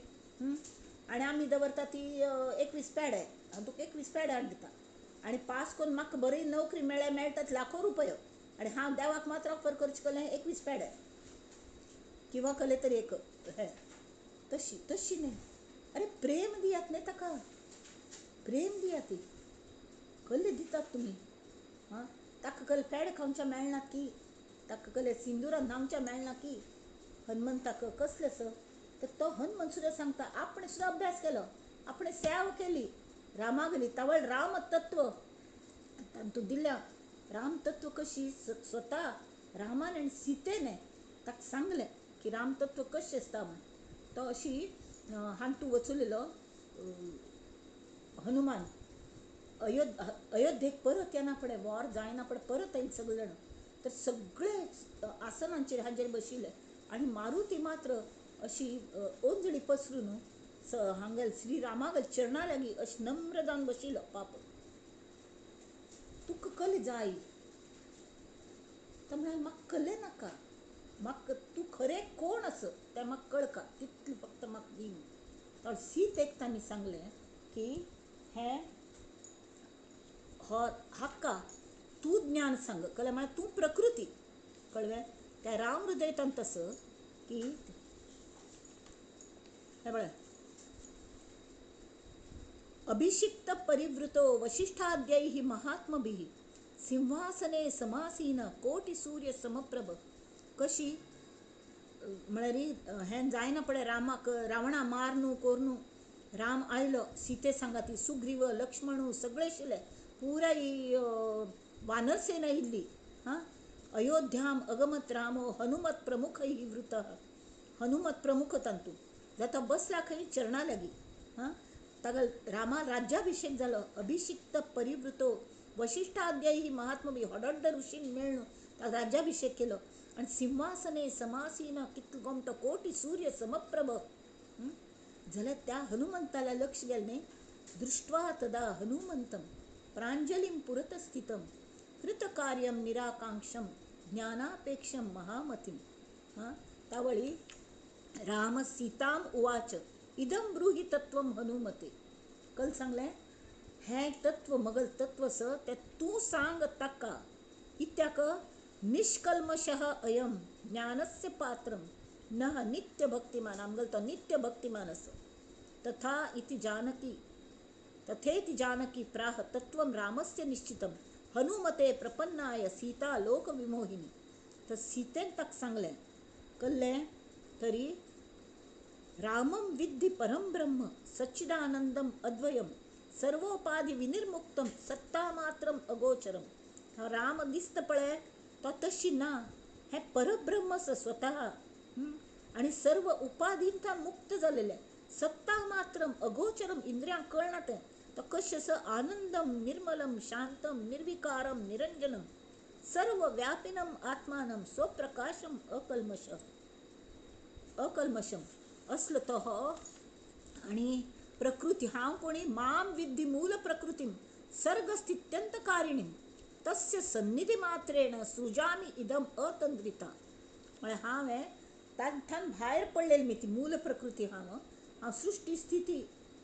[SPEAKER 1] आनी आमी दवरता ती 21 पेडे. हांव तुका 21 पेडे हाडून दिता आनी पास करून म्हाका बरी नोकरी मेळ्ळ्यार मेळटात लाखो रुपयो आनी हांव देवाक मात्र ऑफर करचें कसलें 21 पेडे किंवा कसलें तरी एक हें. तशी तशी न्ही. अरे प्रेम दियात न्ही ताका, प्रेम दियात. ती कसले दितात तुमी? हां, ताका कसले पेडे खावच्या मेळना की, ताका कसले सिंदुरान न्हावच्या मेळना की हनुमंताक कसलें आसा? तर तो हनुमंत सुद्दां सांगता आपणें सुद्दां अभ्यास केलो, आपणें सेवा केली रामागली. तावळ रामतत्व तातूंत दिल्या. रामतत्व कशी स्वता रामान आनी सीतेने ताका सांगलें की रामतत्व कशें आसता म्हण. तो अशी हांतू वचुलेलो हनुमान अयोध्येक परत येना फुडें, वॉर जायना फुडें परत येयले सगळे जाण. तर सगळे आसनांचेर हांचेर बशिल्ले आनी मारुती मात्र अशी ओंजळी पसरून हांगेल श्रीरामागेल चरणा लागीं अशी नम्र जावन बशिल्लो. पाप तुका कले जाय? तो म्हळ्यार म्हाका कले नाका, म्हाका तूं खरें कोण आसा तें म्हाका कळका, तितलें फक्त म्हाका दी. तर सीतेक तांणी सांगलें की हें हो हाका तूं ज्ञान सांग. कळ्ळें? म्हळ्यार तूं प्रकृती. कळ्ळें? त्या राम हृदयतान तसं की हें पळय, अभिषिक्त परिवृतो वशिष्ठाद्यैः महात्मभिः सिंहासने समासीन कोटी सूर्य समप्रभ. कशी म्हळ्यार हें जायना पळय रामाक रावणा मारनू कोरनू राम आयलो सीते सांगाती सुग्रीव लक्ष्मणू सगळे आशिल्ले, पुराय वानरसेना इल्ली. हां, अयोध्याम अगमत रामो हनुमत प्रमुख ही वृत. हनुमत प्रमुख तांतू जाता बसला खंय चरणा लागीं. हां, ताका रामा राज्याभिषेक जालो. अभिषिक्त परिवृतो वशिष्ठाद्यैः महात्मभी होडोड्ड ऋषीन मेळून ताका राज्याभिषेक केलो आनी सिंहासने समासीन कितलो गोमटो कोटी सूर्य समप्रभ. जाल्यार त्या हनुमंताला लक्ष गेलें न्ही. दृष्ट्वा तदा हनुमंतम प्रांजलिं पुरतस्थितं कृतकार्यं निराकांक्षं ज्ञानापेक्षं महामतिं. हां, तावळी राम सीताम उवाच इदं ब्रूहि तत्वं हनुमते. कल सांगलें हें तत्व मगल तत्व स तें तूं सांग ताका. इत्याक निष्कल्मषः अयं ज्ञानस्य पात्रं नः नित्य भक्तिमान. आमगेलो तो नित्य भक्तिमान आसा. तथा इति जानकी तथेति जानकी प्राह तत्वं रामस्य निश्चितं हनुमते प्रपन्नाय सीता लोकविमोहिनी. तर सीतेन ताका सांगलें कळ्ळें तरी रामं विद्धि परं ब्रह्म सच्चिदानंदम अद्वयं सर्वोपाधि विनिर्मुक्तं सत्तामात्रम अगोचरम. राम दिसता पळय तो तशी ना, हें परब्रह्म आसा स्वतः आनी सर्व उपाधींतल्यान मुक्त जालेलें. सत्तामात्रम अगोचरम इंद्रियांक कळना तें. तो कशें आसा? आनंदम निर्मलम शांतम निर्विकारम निरंजनम सर्व व्यापिनम आत्मानम स्वप्रकाशम अकल्मश अकल्मशम असलो तो हो. आनी प्रकृती हांव कोणी माम विद्धी मूल प्रकृतीम सर्गस्थित्यंतकारिणीम तस्य सन्निधी मात्रेण सृजामी इदम अतंद्रिता. म्हळ्यार हांवें तांतल्यान भायर पडलेली मी ती मूल प्रकृती. हांव हांव सृश्टी स्थिती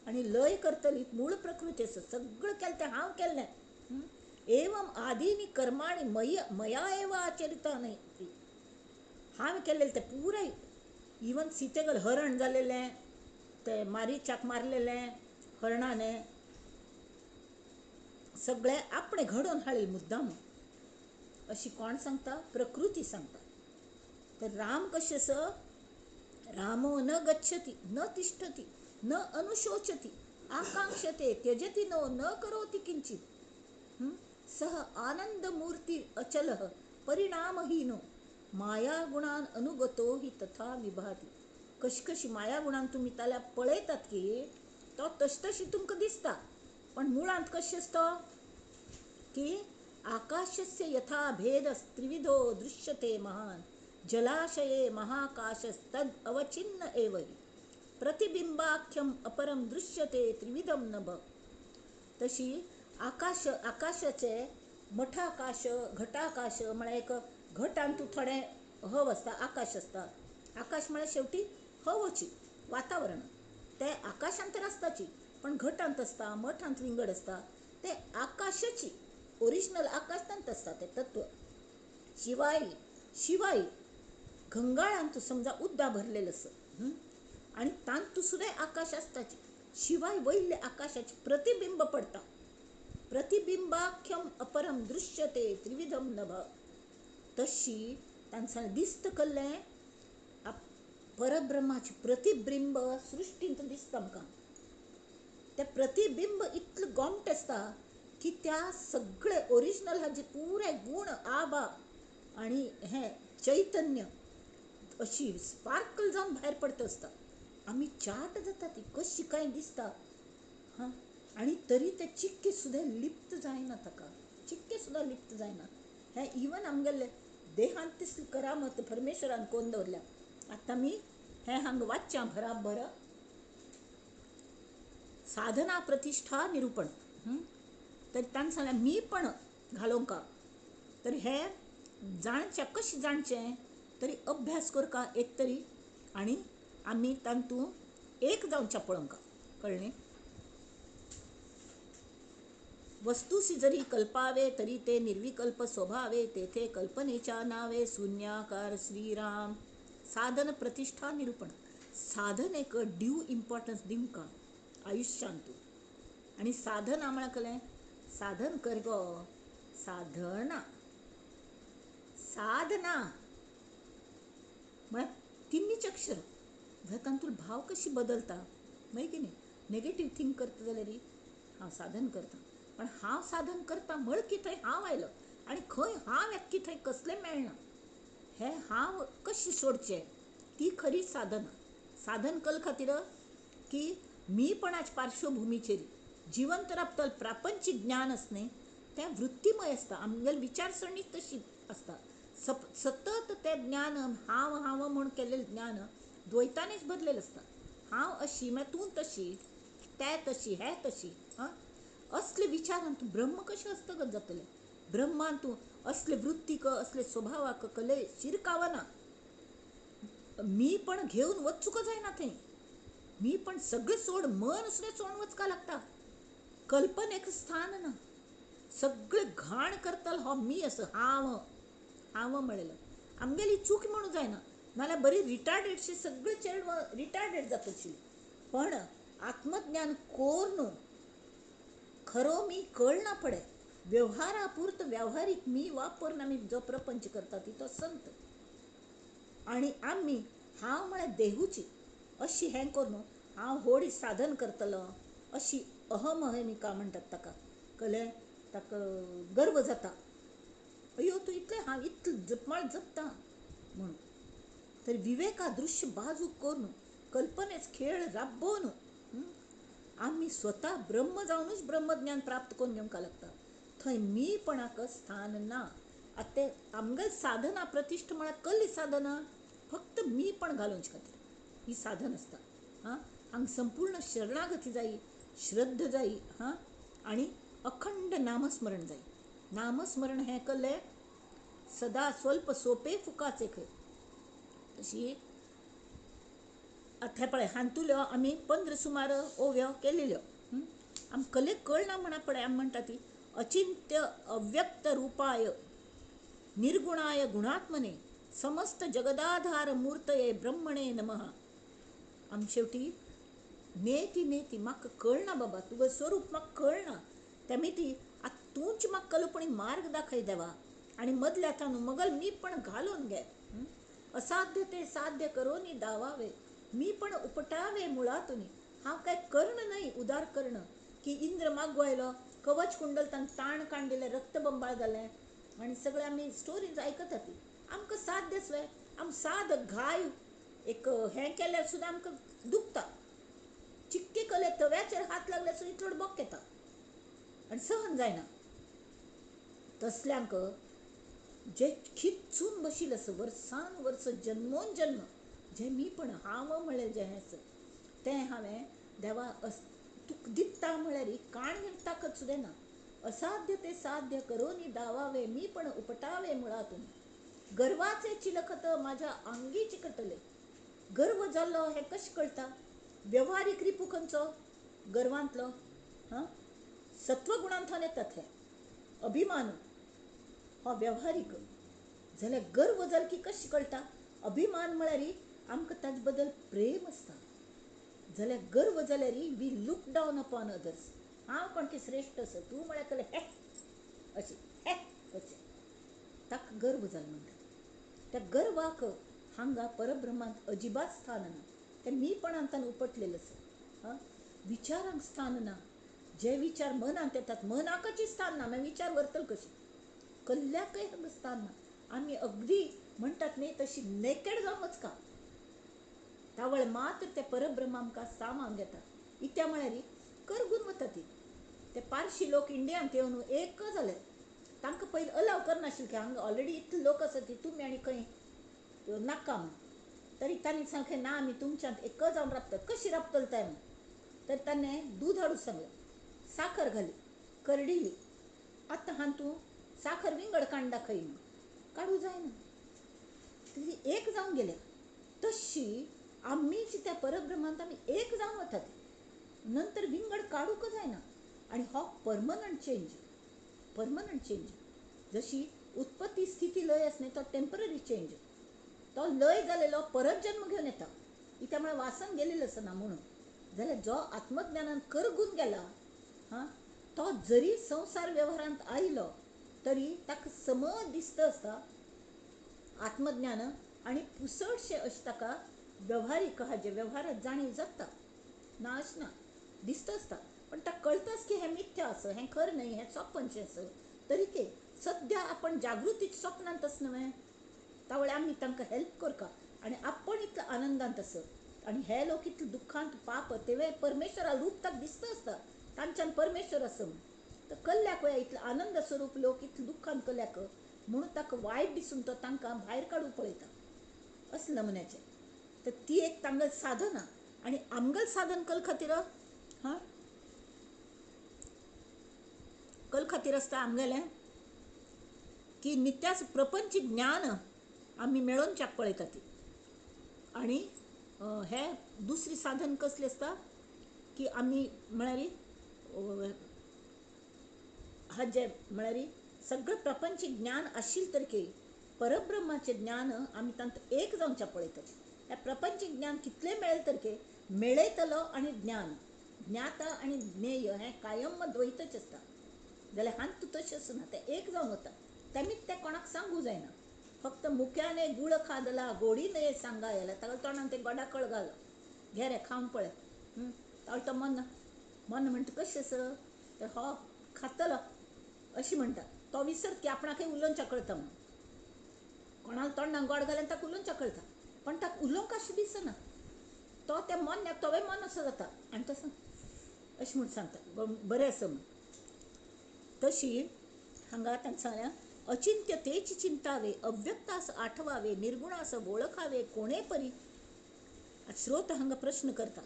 [SPEAKER 1] आनी लय करतली मूळ प्रकृती आसा. सगळें केलें तें हांव केल्लें. एवम आदीनी कर्माणि मया एव आचरिता न्हय. हांवें केल्लें तें पुराय. इवन सीतेगल हरण जालेलें तें मारीचाक मारलेलें हरणाने सगळें आपणें घडोवन हाडलें मुद्दाम. अशी कोण सांगता? प्रकृती सांगता. तर राम कशें आसा? रामो न गच्छति न तिष्ठति न अनुशोचति आकांक्षते त्यजति नो न करोति किंचित. सह आनंदमूर्ति अचलः परिणामहीनो माया गुणान अनुगतो हि तथा विभाति. कशी कशी माया गुणान तुमी ताल्या पळयतात की तो तश तशी तुमकां दिसता, पण मुळांत कशें आसता की आकाशस्य यथा भेद त्रिविधो दृश्यते महान जलाशये महाकाशस्तद अवचिन्न एव प्रतिबिंबाख्यम अपरम दृश्यते त्रिविधम नभ. तशी आकाश आकाशाचे मठाकाश घटाकाश म्हळ्यार एक घटांतू थोडें हव आसता, आकाश आसता. आकाश म्हळ्यार शेवटी हवची वातावरण, ते आकाशांत तर आसताची पण घटांत आसता, मठांत विंगड आसता. ते आकाशाची ओरिजिनल आकाश तांत आसता ते तत्व. शिवाय शिवाय घंगाळांत समजा उद्दा भरलेलं आसा आनी तांतू सुद्दां आकाश आसताची. शिवाय वयले आकाशाचे प्रतिबिंब पडता. प्रतिबिंबाख्यम अपरम दृश्यते त्रिविधम नभ. तशी तांचा दिस्त कल्लें परब्रह्माचे प्रतिबिंब सृश्टींत दिसता आमकां. ते प्रतिबिंब इतलें गोमट आसता की त्या सगळे ओरिजिनल हाजे पुरे गुण आभा आनी हें चैतन्य अशी स्पार्कल जावन भायर पडता आसता. आमी चाट जाता ती कशी काय दिसता. हां, आनी तरी ते चिक्के सुद्दां लिप्त जायना, ताका चिक्के सुद्दां लिप्त जायना. हें इवन आमगेले देहांत तिसली करामत परमेश्वरान कोण दवरल्या. आतां आमी हें हांगा वाचच्या भराभर साधना प्रतिष्ठा निरूपण. तर तांणी सांगलें मी पण घालोवंका, तर हे जाणचें कशें जाणचें तरी अभ्यास करका एक तरी आनी आमी तातूंत एक जावचें पळोवंका. कळ्ळें? वस्तूसी जरी कल्पावे तरी ते निर्विकल्प स्वभावे तेथे कल्पनेच्या नावे शून्याकार श्रीराम. साधन प्रतिष्ठा निरूपण. साधनेक ड्यू इम्पॉर्टन्स दिवंका आयुष्यांतू. आनी साधना म्हळ्यार कलें साधन कर गो, साधना साधना म्हळ्यार तिन्नीच अक्षर. तातूंत भाव कशी बदलता मागीर कितें नेगेटीव थिंक करता जाल्यार हांव साधन करता, पण हांव साधन करता म्हळ की थंय हांव आयलो आनी खंय हांव एककी थंय कसलें मेळना. हें हांव कशी सोडचें ती खरी साधना. साधन कल खातीर की मीपणाच पार्श्वभुमीचेर जिवंत राबतल प्रापंचीक ज्ञान आसता तें वृत्तीमय आसता. आमगेली विचारसरणी तशी आसता. सतत तें ज्ञान हांव हांव म्हूण केल्लें ज्ञान द्वैतानेच भरलेलें आसता. हांव अशी म्हळ्यार तूं तशी, ते तशी, हे तशी. आं, असले विचारान तूं ब्रह्म कशें हस्तगत जातलें? ब्रह्मान तूं असले वृत्तीक असले स्वभावाक कले शिरकावना. मी पण घेवन वचूंक जायना थंय. मी पण सगळें सोड, मन सुद्दां सोडून वचपाक लागता. कल्पनेक स्थान ना. सगळें घाण करतलो हो मी असो हांव हांव म्हणलेलो. आमगेली चूक म्हणूं जायना, नाल्यार बरी रिटार्डेडशी सगळें चेडवां रिटार्डेड जाता. पण आत्मज्ञान कोरून खरो मी कळना पडे. व्यवहारापुरत व्यावहारीक मी वापरून आमी जो प्रपंच करता ती तो संत. आनी आमी हांव म्हळ्यार देहूची अशी हें करून हांव होडी साधन करतलो अशी अहमहमिका म्हणटात ताका. कळ्ळें? ताका गर्व जाता, अयो तूं इतलें हांव इतलें जपमाळ जपता म्हणून. तर विवेका दृश्य बाजूक करून कल्पनेच खेळ राबोवन आमी स्वता ब्रह्म जावनूच ब्रह्मज्ञान प्राप्त करून घेवंक लागता. थंय मीपणाक स्थान ना. आतां तें आमगेली साधना प्रतिश्ठा म्हळ्यार कसली साधना? फक्त मीपण घालोवचे खातीर ही साधन आसता. हां, हांगा संपूर्ण शरणागती जायी, श्रद्धा जायी, हां, आनी अखंड नामस्मरण जाय. नामस्मरण हें कल्लें सदा स्वल्प सोपे फुकाचे खंय. तशी आतां पळय हांतुल्यो आमी 15 सुमार ओव्यो केलेल्यो. आमकां कलेक कळना म्हणा पळय आमी म्हणटा ती अचिंत्य अव्यक्त रूपाय निर्गुणाय गुणात्मने समस्त जगदाधार मूर्तये ब्रह्मणे नमः. आम शेवटी नेती नेती म्हाका कळना बाबा तुगेलें स्वरूप म्हाका कळना, तेमी ती आतां तूंच म्हाका कल्पणी मार्ग दाखय देवा आनी मदल्या तानू मगल मी पण घालून घे. असाध्य ते साध्य करोनी दावावे मी पण उपटावे मुळातूनी. हांव काय कर्ण न्हय उदार कर्ण की इंद्र मागो आयलो कवच कुंडल तांकां ताण काण दिलें, रक्तबंबाळ जालें आनी सगळें आमी स्टोरीज आयकता ती. आमकां साध्यच वे आम साद घाय एक हें केल्यार सुद्दां आमकां दुखता, चिक्के कले तव्याचेर हात लागल्यार सुद्दां इतलो बोक येता आनी सहन जायना. तसल्यांक जे खिच्चून बशील आसा वर्सान वर्स जन्मोन जन्म जे मी पण हांव म्हळ्ळें जें आसा तें हांवें देवा तुका दिता म्हळ्यार काण घेवन ताकद सुद्दां ना. असाध्य ते साध्य करोनी दावावे मी पण उपटावे मुळातून, गर्वाचे चिलखत माझ्या आंगी चिकटले. गर्व जाल्लो हें कशें कळटा? वेव्हारीक रिपू खंयचो? गर्वांतलो. हां, सत्वगुणांतल्यान येतात हे अभिमान हो वेव्हारीक. जाल्यार गर्व जाल की कशें कळटा? अभिमान म्हळ्यार आमकां ताजे बद्दल प्रेम आसता. जाल्यार गर्व जाल्यार we look down upon others. हांव कोण की श्रेश्ठ आसा, तूं म्हळ्यार कले हे अशें हे अशें, ताका गर्व जाल म्हणटात. त्या गर्वाक हांगा परब्रह्मांत अजिबात स्थान ना. तें मीपणांतान उपटलेलें आसा. हां, विचारांक स्थान ना. जे विचार मनांत येतात मनाकच स्थान ना, मागीर विचार व्हरतले कशें? कल्ल्याकय हांगा स्थान ना. आमी अगदी म्हणटात न्ही तशी नेकेड जावन वचका, तावळ मात्र ते परब्रह्म आमकां सामान घेता. इत्या म्हळ्यार करगून वता ती. ते पारशी लोक इंडियांत येवन एक जाले, तांकां पयलीं अलाव करनाशिल्ले की हांगा ऑलरेडी इतले लोक आसा ती तुमी आनी खंय नाका म्हूण. तरी तांणी सांगलें ना आमी तुमच्यांत एक जावन राबतात. कशी राबतले ते म्हूण? तर ताणें दूद हाडूंक सांगलें, साखर घाली, करडिली. आतां हातूंत साखर विंगड काडून दाखय म्हूण, काडूं जायना. ती एक जावन गेल्या. तशी आमीच त्या परब्रह्मांत आमी एक जावन वतात, नंतर विंगड काडूंक जायना. आनी हो परमनंट चेंज, परमनंट चेंज. जशी उत्पत्ती स्थिती लय आसना तो टेंपररी चेंज, तो लय जालेलो परत जन्म घेवन येता. इत्या म्हळ्यार वासन गेलेलो आसना म्हणून. जाल्यार जो आत्मज्ञानान करगून गेला हां, तो जरी संवसार वेव्हारांत आयलो तरी ताका समज दिसता आसता आत्मज्ञान आनी पुसटशें अशें ताका वेव्हारीक हाजें वेव्हारांत जाणीव जाता ना अशें ना, दिसता आसता. पण ताका कळटाच की हें मिथ्या आसा, हें खरें न्हय, हें सपनशें आसा. तरी ते सद्या आपण जागृतीच सपनांत आसा न्हय, तावळे आमी तांकां हेल्प करता आनी आपण इतलो आनंदांत आसा आनी हे लोक इतले दुख्खांत पाप तेवे परमेश्वरा रूप ताका दिसता आसता, तांच्यान परमेश्वर आसा म्हूण. तर कल्ल्याक वया इतलो आनंद स्वरूप लोक इतले दुख्खान कल्ल्याक म्हणून ताका वायट दिसून तो तांकां भायर काडूंक पळयता असले नमुन्याचें. तर ती एक तांगेल साधना. आनी आमगेल साधन कल खातीर हां, कल खातीर आसता आमगेलें की नित्याच प्रपंच ज्ञान आमी मेळोवच्याक पळयता ती. आनी हे दुसरी साधन कसलें आसता की आमी म्हळ्यार हाजें म्हळ्यार सगळें प्रपंच ज्ञान आशिल्लें तरी परब्रह्माचें ज्ञान आमी तांतूत एक जावच्या पळयतात. हें प्रपंच ज्ञान कितलें मेळ्ळें तरी मेळयतलो आनी ज्ञान, ज्ञाता आनी ज्ञेय हें कायम द्वैतच आसता. जाल्यार हांत तूं तशें आसना, तें एक जावन वता. तेमीच तें कोणाक सांगूं जायना. फक्त मुक्याने गुळ खादला गोडी नये सांगा येला, ताका तोंडान तें गोडाकळ घालो, घे रे खावन पळय. तावळ तो मन मन म्हणटा कशें आसा तर हो खातलो अशें म्हणटा. तो विसरत की आपणाकय उलोवच्या कळटा म्हणून. कोणाक तोंडाक गोड घाल्यार ताका उलोवच्या कळटा, पण ताका उलोवंक अशें दिसना. तो त्या मोन्याक तोवूय मन असो जाता आनी तो अशें म्हूण सांगता बरें आसा म्हूण. तशी हांगा तांकां सांगल्या अचिंत्य तेच चिंतावे अव्यक्तास आठवावे निर्गुणास वळखावे कोणे परी. स्रोत हांगा प्रश्न करता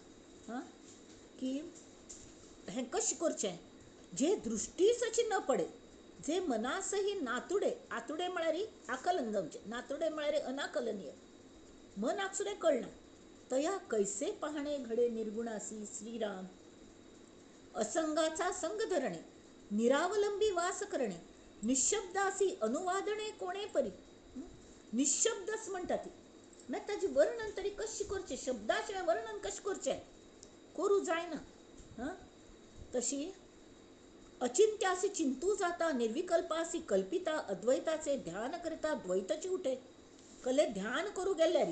[SPEAKER 1] हां की हें कशें करचें जे दृश्टीसची न पडे, जे मनासही नातुडे. आतुडे म्हळ्यार आकलन जावचें, नातुडे म्हळ्यार अनाकलनीय, मनाक सुद्दां कळना. तया कैसे पाहणे घडे निर्गुणासी श्रीराम. असंगाचा संग धरणे निरावलंबी वास करणे निशब्दासी अनुवादणे कोणे परी. निशब्दच म्हणटा ती. मागीर ताजें वर्णन तरी कशें करचें, शब्दाचें वर्णन कशें करचें, करूं जायना. हां, तशी अचिंत्यासी चिंतू जाता निर्विकल्पासी कल्पिता अद्वैताचे ध्यान करता द्वैताची उठे. कले ध्यान करूं गेल्यार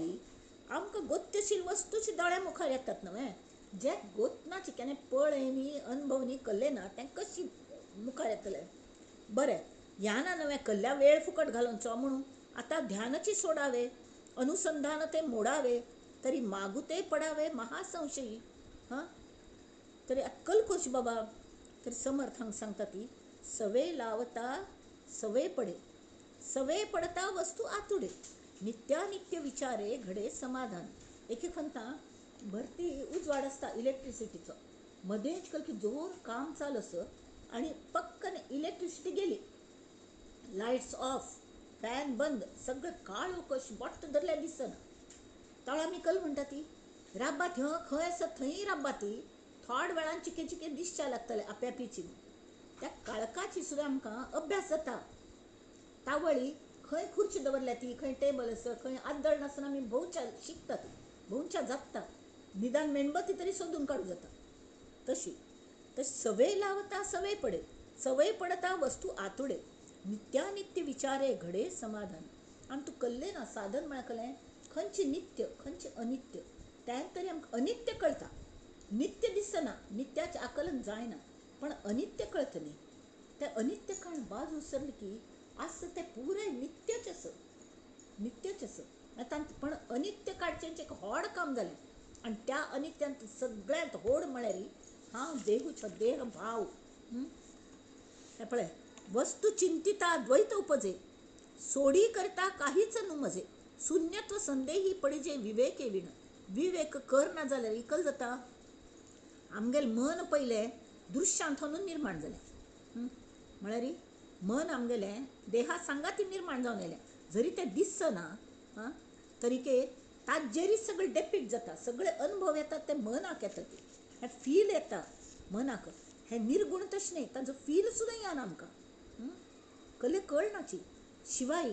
[SPEAKER 1] आमकां गोत्यशील वस्तूच दोळ्या मुखार येतात न्हय. जे गोतनाची केन्ना पळयनी अनुभवनी कल्ले ना तें कशी मुखार येतलें. बरें ह्या ना नवें कल्ल्या वेळ फुकट घालोवचो म्हणून आतां ध्यानाची सोडावे अनुसंधान ते मोडावे. तरी मागुते पडावे महासंशयी. हां, तरी अक्कल करची बाबा. तर समर्थ हांगा सांगता ती सवे लावता सवे पडे, सवे पडता वस्तू आतुडे, नित्यानित्य विचारे घडे समाधान. एक एक म्हणता भरती उजवाड आसता इलेक्ट्रिसिटीचो, मदेंच कल की जोर काम चालू असं आणि पक्कन इलेक्ट्रिसिटी गेली, लायट्स ऑफ, फॅन बंद, सगळं काळो कश बोट धरल्यार दिसना. तळा आमी कल म्हणटा ती राब्बा थंय खंय आसा थंय राब्बा ती थोड वेळान चिके चिके दिसच्या लागतले आप्यापीची. त्या काळखाची सुद्दां आमकां अभ्यास जाता. तावळी खंय खुर्ची दवरल्या ती, खंय टेबल आसा, खंय आदळ नासतना आमी भोंवच्या शिकतात, भोंवच्या जाता, निदान मेणबत्ती तरी सोदून काडूं जाता. तशी तर सवय लावता सवय पडे, सवय पडता वस्तू आतुडे, नित्यानित्य विचारे घडे समाधान. आनी तूं कल्लें ना साधन म्हळ्यार कलें खंयचें नित्य खंयचें अनित्य, त्या तरी आमकां अनित्य कळटा, नित्य दिसना, नित्याचें आकलन जायना, पण अनित्य कळटा न्ही. तें अनित्य काण बाजू सरली की आसा तें पुराय नित्यच आसा, नित्यच आसा. आतां पण अनित्य काडचें एक व्हड काम जालें. आनी त्या अनित्यांत सगळ्यांत व्हड म्हळ्यार हांव देहूचो देह भाव. हें पळय, वस्तू चिंतिता द्वैत उपजे, सोडी करता काहीच नुमजे, शून्यत्व संदेही पडिजे विवेके विण. विवेक कर ना जाल्यार इकल जाता. आमगेलें मन पयलें दृश्यांत निर्माण जालें, म्हळ्यार मन आमगेलें देहा सांगाती निर्माण जावन आयलें. जरी तें दिसना आं तरीके ताजेरीच सगळें डेपीट जाता, सगळे अनुभव येतात ते मनाक येता, ते हें फील येता मनाक. हें निर्गुण तशें न्ही, तांचो फील सुद्दां येना आमकां, कले कळनाची. शिवाय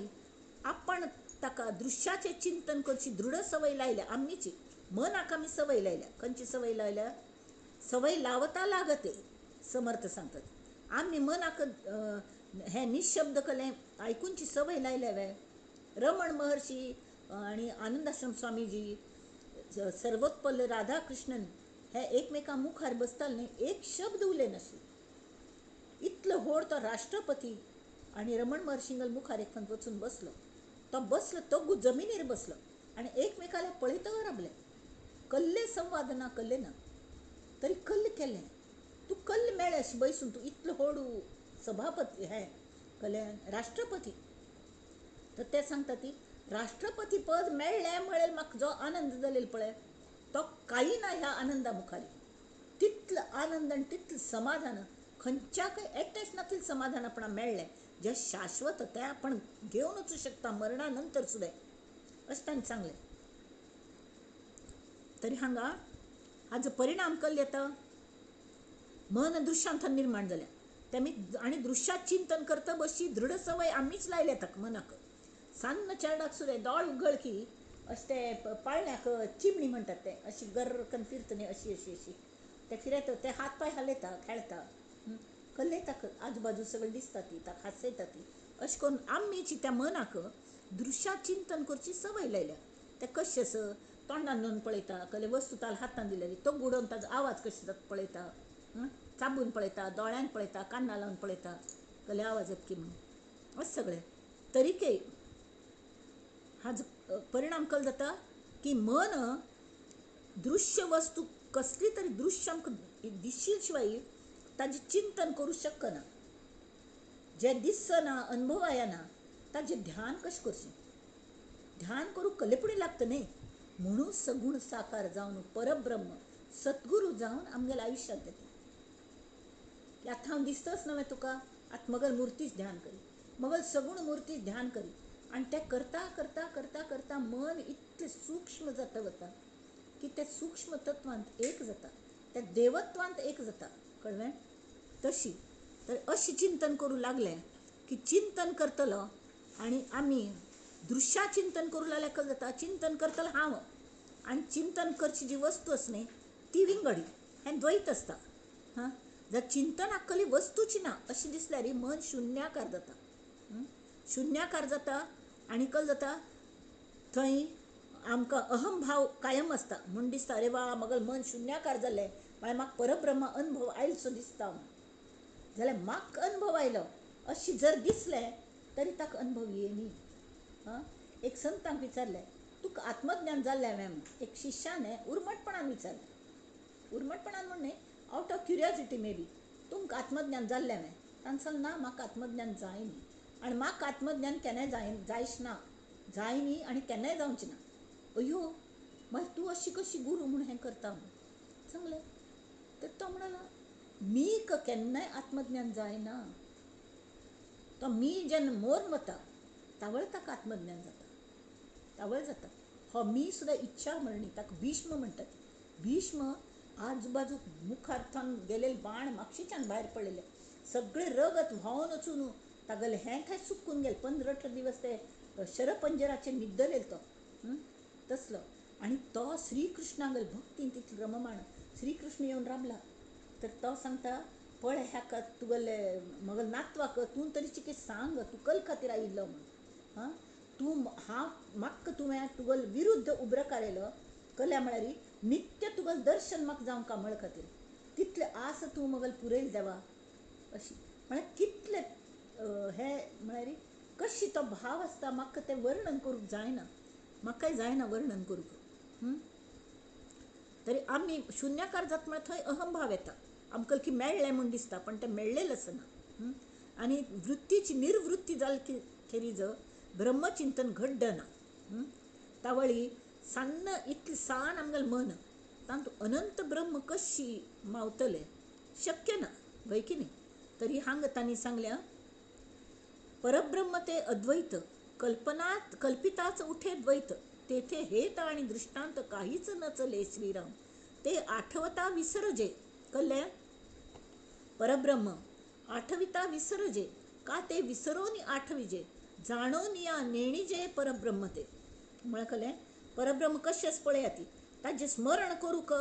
[SPEAKER 1] आपण ताका दृश्याचें चिंतन करची दृढ सवय लायल्या आमीची, मनाक आमी सवय लायल्या. खंयची सवय लायल्या? सवय लावता लागते, समर्थ सांगतात. आमी मनाक हें निशब्द कलें आयकुनची सवय लायल्या वे. रमण महर्षी आनी आनंदाश्रम स्वामीजी, सर्वोत्पल राधाकृष्णन हे एकमेकां मुखार बसताले न्ही, एक शब्द उलयनासले. इतलो व्हड तो राष्ट्रपती आनी रमण महर्षींगेल्या मुखार एक वचून बसलो. तो बसलो तो जमिनीर बसलो आनी एकमेकाला पळयत रावले. कल्ले संवाद ना, कल्ले ना, तरी कल्ल केलें. तूं कल्ल मेळ्ळें अशें बैसून तूं इतलो व्हड सभापती हें कले राष्ट्रपती. तर ते सांगता ती राष्ट्रपती पद मेळ्ळें म्हळ्यार म्हाका जो आनंद जालेलो पळय तो कांय ना ह्या आनंदा मुखार. तितलो आनंद आनी तितलें समाधान खंयच्याकय एटॅच नातिल्लें समाधान आपणाक मेळ्ळें, जें शाश्वत तें आपण घेवन वचूं शकता मरणा नंतर सुद्दां, अशें ताणें सांगलें. तरी हांगा हाजो परिणाम कल्ल येता, मन दृश्यांत निर्माण जालें तेमी आनी दृश्यात चिंतन करता बसची दृढ सवय आमीच लायल्या ताका मनाक. सान्न चेरडाक सुद्दां दोळ उगड की अशें ते पाळण्याक चिमणी म्हणटात तें अशी गर्र करून फिरता न्ही, अशी अशी अशी ते फिरयता, ते हात पांय हालयता, खेळटा, कल्लयता, आजूबाजू सगळें दिसता ती, ताका हांसयता ती. अशें करून आमीची त्या मनाक दृश्यात चिंतन करची सवय लायल्या. तें कशें आसा तोंडान धरून पळयता, कसले वस्तू ताका हातान दिलेली तो बुडोवन ताजो आवाज कशें जाता पळयता, चाबून पळयता, दोळ्यान पळयता, कान्ना लावन पळयता, कसले आवाज येता की म्हणून, अशें सगळें. तरीके हाजो परिणाम कल जाता की मन दृश्य वस्तू कसली तरी दृश्य आमकां दिशील शिवाय ताजें चिंतन करूं शकना. जें दिसना अनुभवा येना ताजें ध्यान कशें करचें? ध्यान करूंक कलेपुणी लागता न्ही. म्हणून सगूण साकार जावन परब्रह्म सद्गुरू जावन आमगेल्या आयुश्यांत येता. आतां हांव दिसतच न्हय तुका, आतां मगल मुर्तीच ध्यान करी, मगल सगूण मुर्तीच ध्यान करी. आनी तें करता करता करता करता मन इतलें सूक्ष्म जाता वता की तें सूक्ष्म तत्वांत एक जाता, त्या देवत्वांत एक जाता. कळ्ळें? तशी तर अशें चिंतन करूं लागलें की चिंतन करतलो आनी आमी दृश्या चिंतन करूं लागल्यार कशें जाता, चिंतन करतलो हांव आनी चिंतन करची जी वस्तू आसा न्ही ती विंगडी, हें द्वैत आसता. हां, जर चिंतनाक कसली वस्तूची ना अशें दिसल्यार मन शुन्याकार जाता, शुन्याकार जाता आनी कल जाता थंय आमकां अहमभाव कायम आसता. म्हूण दिसता अरे वा मगल मन शुन्याकार जालें म्हळ्यार म्हाका परब्रह्म अनुभव आयलो दिसता. जाल्यार म्हाका अनुभव आयलो अशें जर दिसलें तरी ताका अनुभव येनी. हां, एक संतांक विचारलें, तूं तुका आत्मज्ञान जाल्लें हांवें म्हूण. एक शिष्यान उर्मटपणान विचारलें, उर्मटपणान म्हूण न्ही, out of curiosity may be, तुमकां आत्मज्ञान जाल्लें हांवें. तांणी सांगलें ना, म्हाका आत्मज्ञान जाय न्ही आनी म्हाका आत्मज्ञान केन्नाय जायच ना, जाय न्ही आनी केन्नाय जावचें ना. अयो, मागीर तूं अशी कशी गुरू म्हूण हें करता म्हूण सांगलें. तर तो म्हणालो मीक केन्नाय आत्मज्ञान जायना, तो मी जेन्ना मोर वता तावळ ताका आत्मज्ञान जाता, तावळ जाता. हो मी सुद्दां इच्छा मरणी, ताका भीष्म म्हणटात. भीष्म आजूबाजूक मुखार थंय गेलेले बाण मागशीच्यान भायर पडलेले, सगळे रगत व्हांवन वचून तागेलें हें थंय सुकून गेलें. 15-18 दिवस ते शरपंजराचेर न्हिदलेलो तो तसलो. आनी तो श्रीकृष्णागेले भक्तीन तितलो रममाण, श्रीकृष्ण येवन राबला तर तो सांगता पळय ह्याका तुगेले मगल नातवाक तूं तरी चिके सांग, तूं कल खातीर आयिल्लो म्हूण. हां, तूं हांव म्हाका तुवें तुगल विरुद्ध उब्रकार येयलो कल्या म्हळ्यार नित्य तुगल दर्शन म्हाका जावंक म्हळ खातीर, तितले आस तूं मगल पुरयल देवा अशी. म्हळ्यार कितले हे म्हळ्यार कशी तो भाव आसता, म्हाका तें वर्णन करूंक जायना, म्हाकाय जायना वर्णन करूंक. तरी आमी शुन्यकार जाता म्हळ्यार थंय अहंभाव येता, आमकां की मेळ्ळें म्हूण दिसता पण तें मेळ्ळेलें आसना. आनी वृत्तीची निर्वृत्ती जाली खेरीज ब्रह्मचिंतन घडना. तावळी सान्न इतलें सान आमगेलें मन तातूंत अनंत ब्रह्म कशी मावतलें, शक्य ना, वय की न्ही. तरी हांगा तांणी सांगल्या परब्रह्म ते अद्वैत, कल्पनात कल्पिताच उठे द्वैत, तेथे हेत आणि दृष्टांत काहीच नचले श्रीराम, ते आठवता विसरजे. कल्ले परब्रह्म आठविता विसरजे, का ते विसरोनी आठविजे, जाणोनिया नेणीजे परब्रह्म ते. म्हळ्यार कलें परब्रह्म कशेंच पळया ती ताजें स्मरण करूंक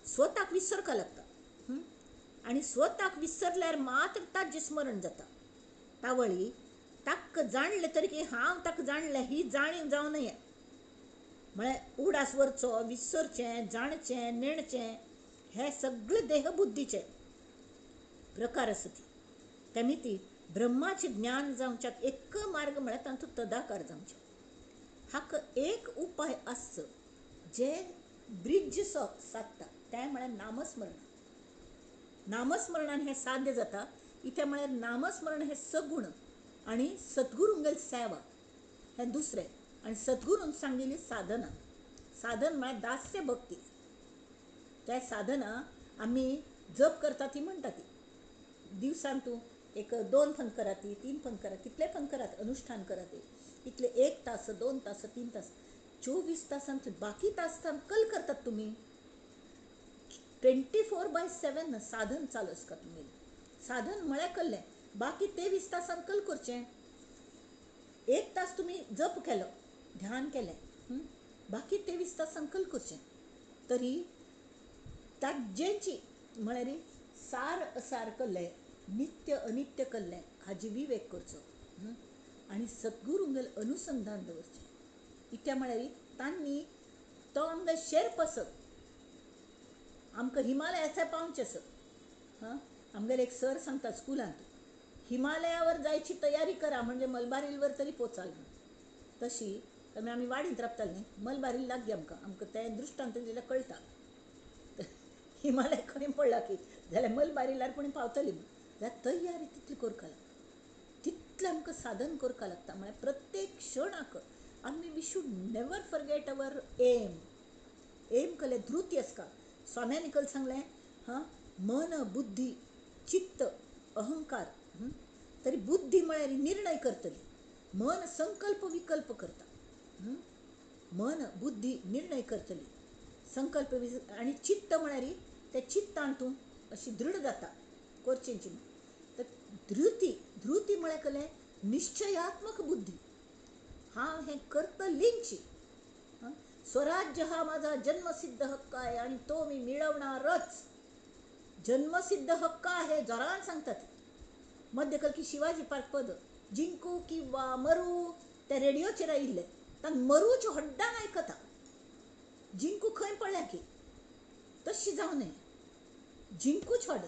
[SPEAKER 1] स्वताक विसरका लागता आनी स्वताक विसरल्यार मात्र ताजें स्मरण जाता. तावळी ताका जाणलें तरी की हांव ताका जाणलें ही जाणीव जावं नये. म्हळ्यार उडास वरचो, विसरचें, जाणचें, नेणचें हे सगळे देहबुद्धीचे प्रकार आसा. ती तेमी ब्रह्माचें ज्ञान जावच्याक एक मार्ग म्हळ्यार तातूंत तदाकार जावचें. हाका एक उपाय आसचो जे ब्रिज सादता तें म्हळ्यार नामस्मरण. नामस्मरणान हें साध्य जाता. इतें म्हळ्यार नामस्मरण हें सगुण आनी सद्गुरूंगेली सेवा हें दुसरें, आनी सद्गुरून सांगिल्ली साधना. साधन म्हळ्यार दास्य भक्ती. त्या साधना आमी जप करता ती म्हणटा ती दिवसान तूं एक 2 फंद करा, ती 3 फंद करा, कितले फंद करात, अनुष्ठान करा, ते इतले 1 तास, 2 तास, 3 तास, 24 तासांतले बाकी तास कल करतात तुमी. 24/7 साधन चालू आसता तुमी. साधन म्हळ्यार कल्लें, बाकी 23 तासान कल करचें. 1 तास तुमी जप केलो, ध्यान केलें, बाकी 23 तासान कल करचें. तरी ताजेची म्हळ्यार सार असार कल्लें, नित्य अनित्य कल्लें हाजी विवेक करचो आनी सद्गुरूंगेलें अनुसंधान दवरचें. इत्या म्हळ्यार तांणी तो आमकां शेर्प आसत, आमकां हिमालयाचे पावचें आसत. हां, आमगेले एक सर सांगता स्कुलांत, हिमालयावर जायची तयारी करा म्हणजे मलबार हिलवर तरी पोचाल. तशी आमी आमी वाडींत रावतालीं न्ही, मलबार हिल लागीं आमकां, आमकां तें दृश्टांत दिल्यार कळटा. हिमालय खंय पडला की जाल्यार मलबार हिलार कोणी पावतली म्हूण. जाल्यार तयारी तितली करपाक लागता, तितलें आमकां साधन करपाक लागता. म्हळ्यार प्रत्येक क्षणाक आमी we should never forget our aim. Aim कले धृती आसता. स्वाम्यांनी कल सांगलें, हां, मन बुद्धी चित्त अहंकार. तरी बुद्धी म्हळ्यार निर्णय करतली, मन संकल्प विकल्प करता. मन बुद्धी निर्णय करतली, संकल्प आनी चित्त म्हळ्यार ते चित्तान तूं अशी दृढ जाता करचेंची. तर धृती, धृती म्हळ्यार कलें निश्चयात्मक बुद्धी. हांव हें करतलींची. स्वराज्य हा माझा जन्मसिद्ध हक्क आहे आणि तो मी मिळवणारच. जन्मसिद्ध हक्क आहे जोरान सांगतात. मध्यकलकी शिवाजी पार्क पद जिंकू किंवा मरू त्या रेडियोचेर आयिल्लें, तांकां मरूच हड्डान आयकता. जिंकू खंय पडल्या की तशी जावं नये, जिंकूच हड.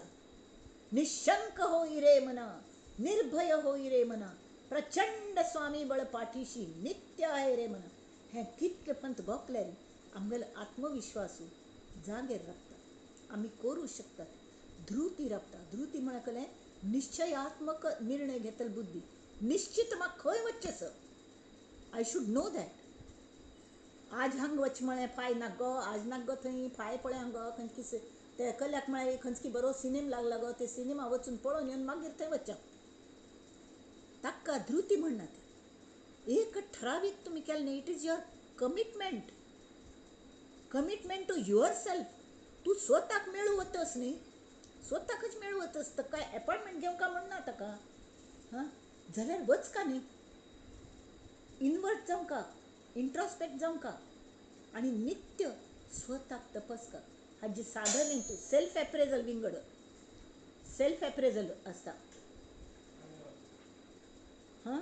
[SPEAKER 1] निशंक होई रे मना, निर्भय होई रे मना, प्रचंड स्वामी बळ पाठीशी नित्य आहे रे मना. हें कितलें पंत गोकल्यार आमगेलो आत्मविश्वासू जागेर राबता, आमी करूं शकतात. धृती राबता. धृती म्हळ्यार कसलें? निश्चयात्मक निर्णय घेतल बुद्धी. निश्चित म्हाका खंय वचचें sir, I should know that. आज हांग वच म्हळें फाय नाक गो, आज नाक गो थंय फाय पळय हांग गो खंयच कितें ते कल्याक म्हळ्यार खंयच की बरो सिनेमा लागला गो, ते सिनेमा वचून पळोवन येवन मागीर थंय वचचें. ताका धृती म्हणना ती. एक ठरावीक तुमी केलें न्ही, it is your commitment, commitment to yourself. तूं स्वताक मेळूं वतस न्ही, स्वताकच मेळूं वतस तर काय एपॉयंटमेंट घेवंक काय म्हणना ताका. हां जाल्यार वच का न्ही, इनवर्ट जावंका, इंट्रोस्पेक्ट जावंका आनी नित्य स्वताक तपासका. हाजी साधन तूं सेल्फ एप्रेजल विंगड, सेल्फ एप्रेजल आसता. हां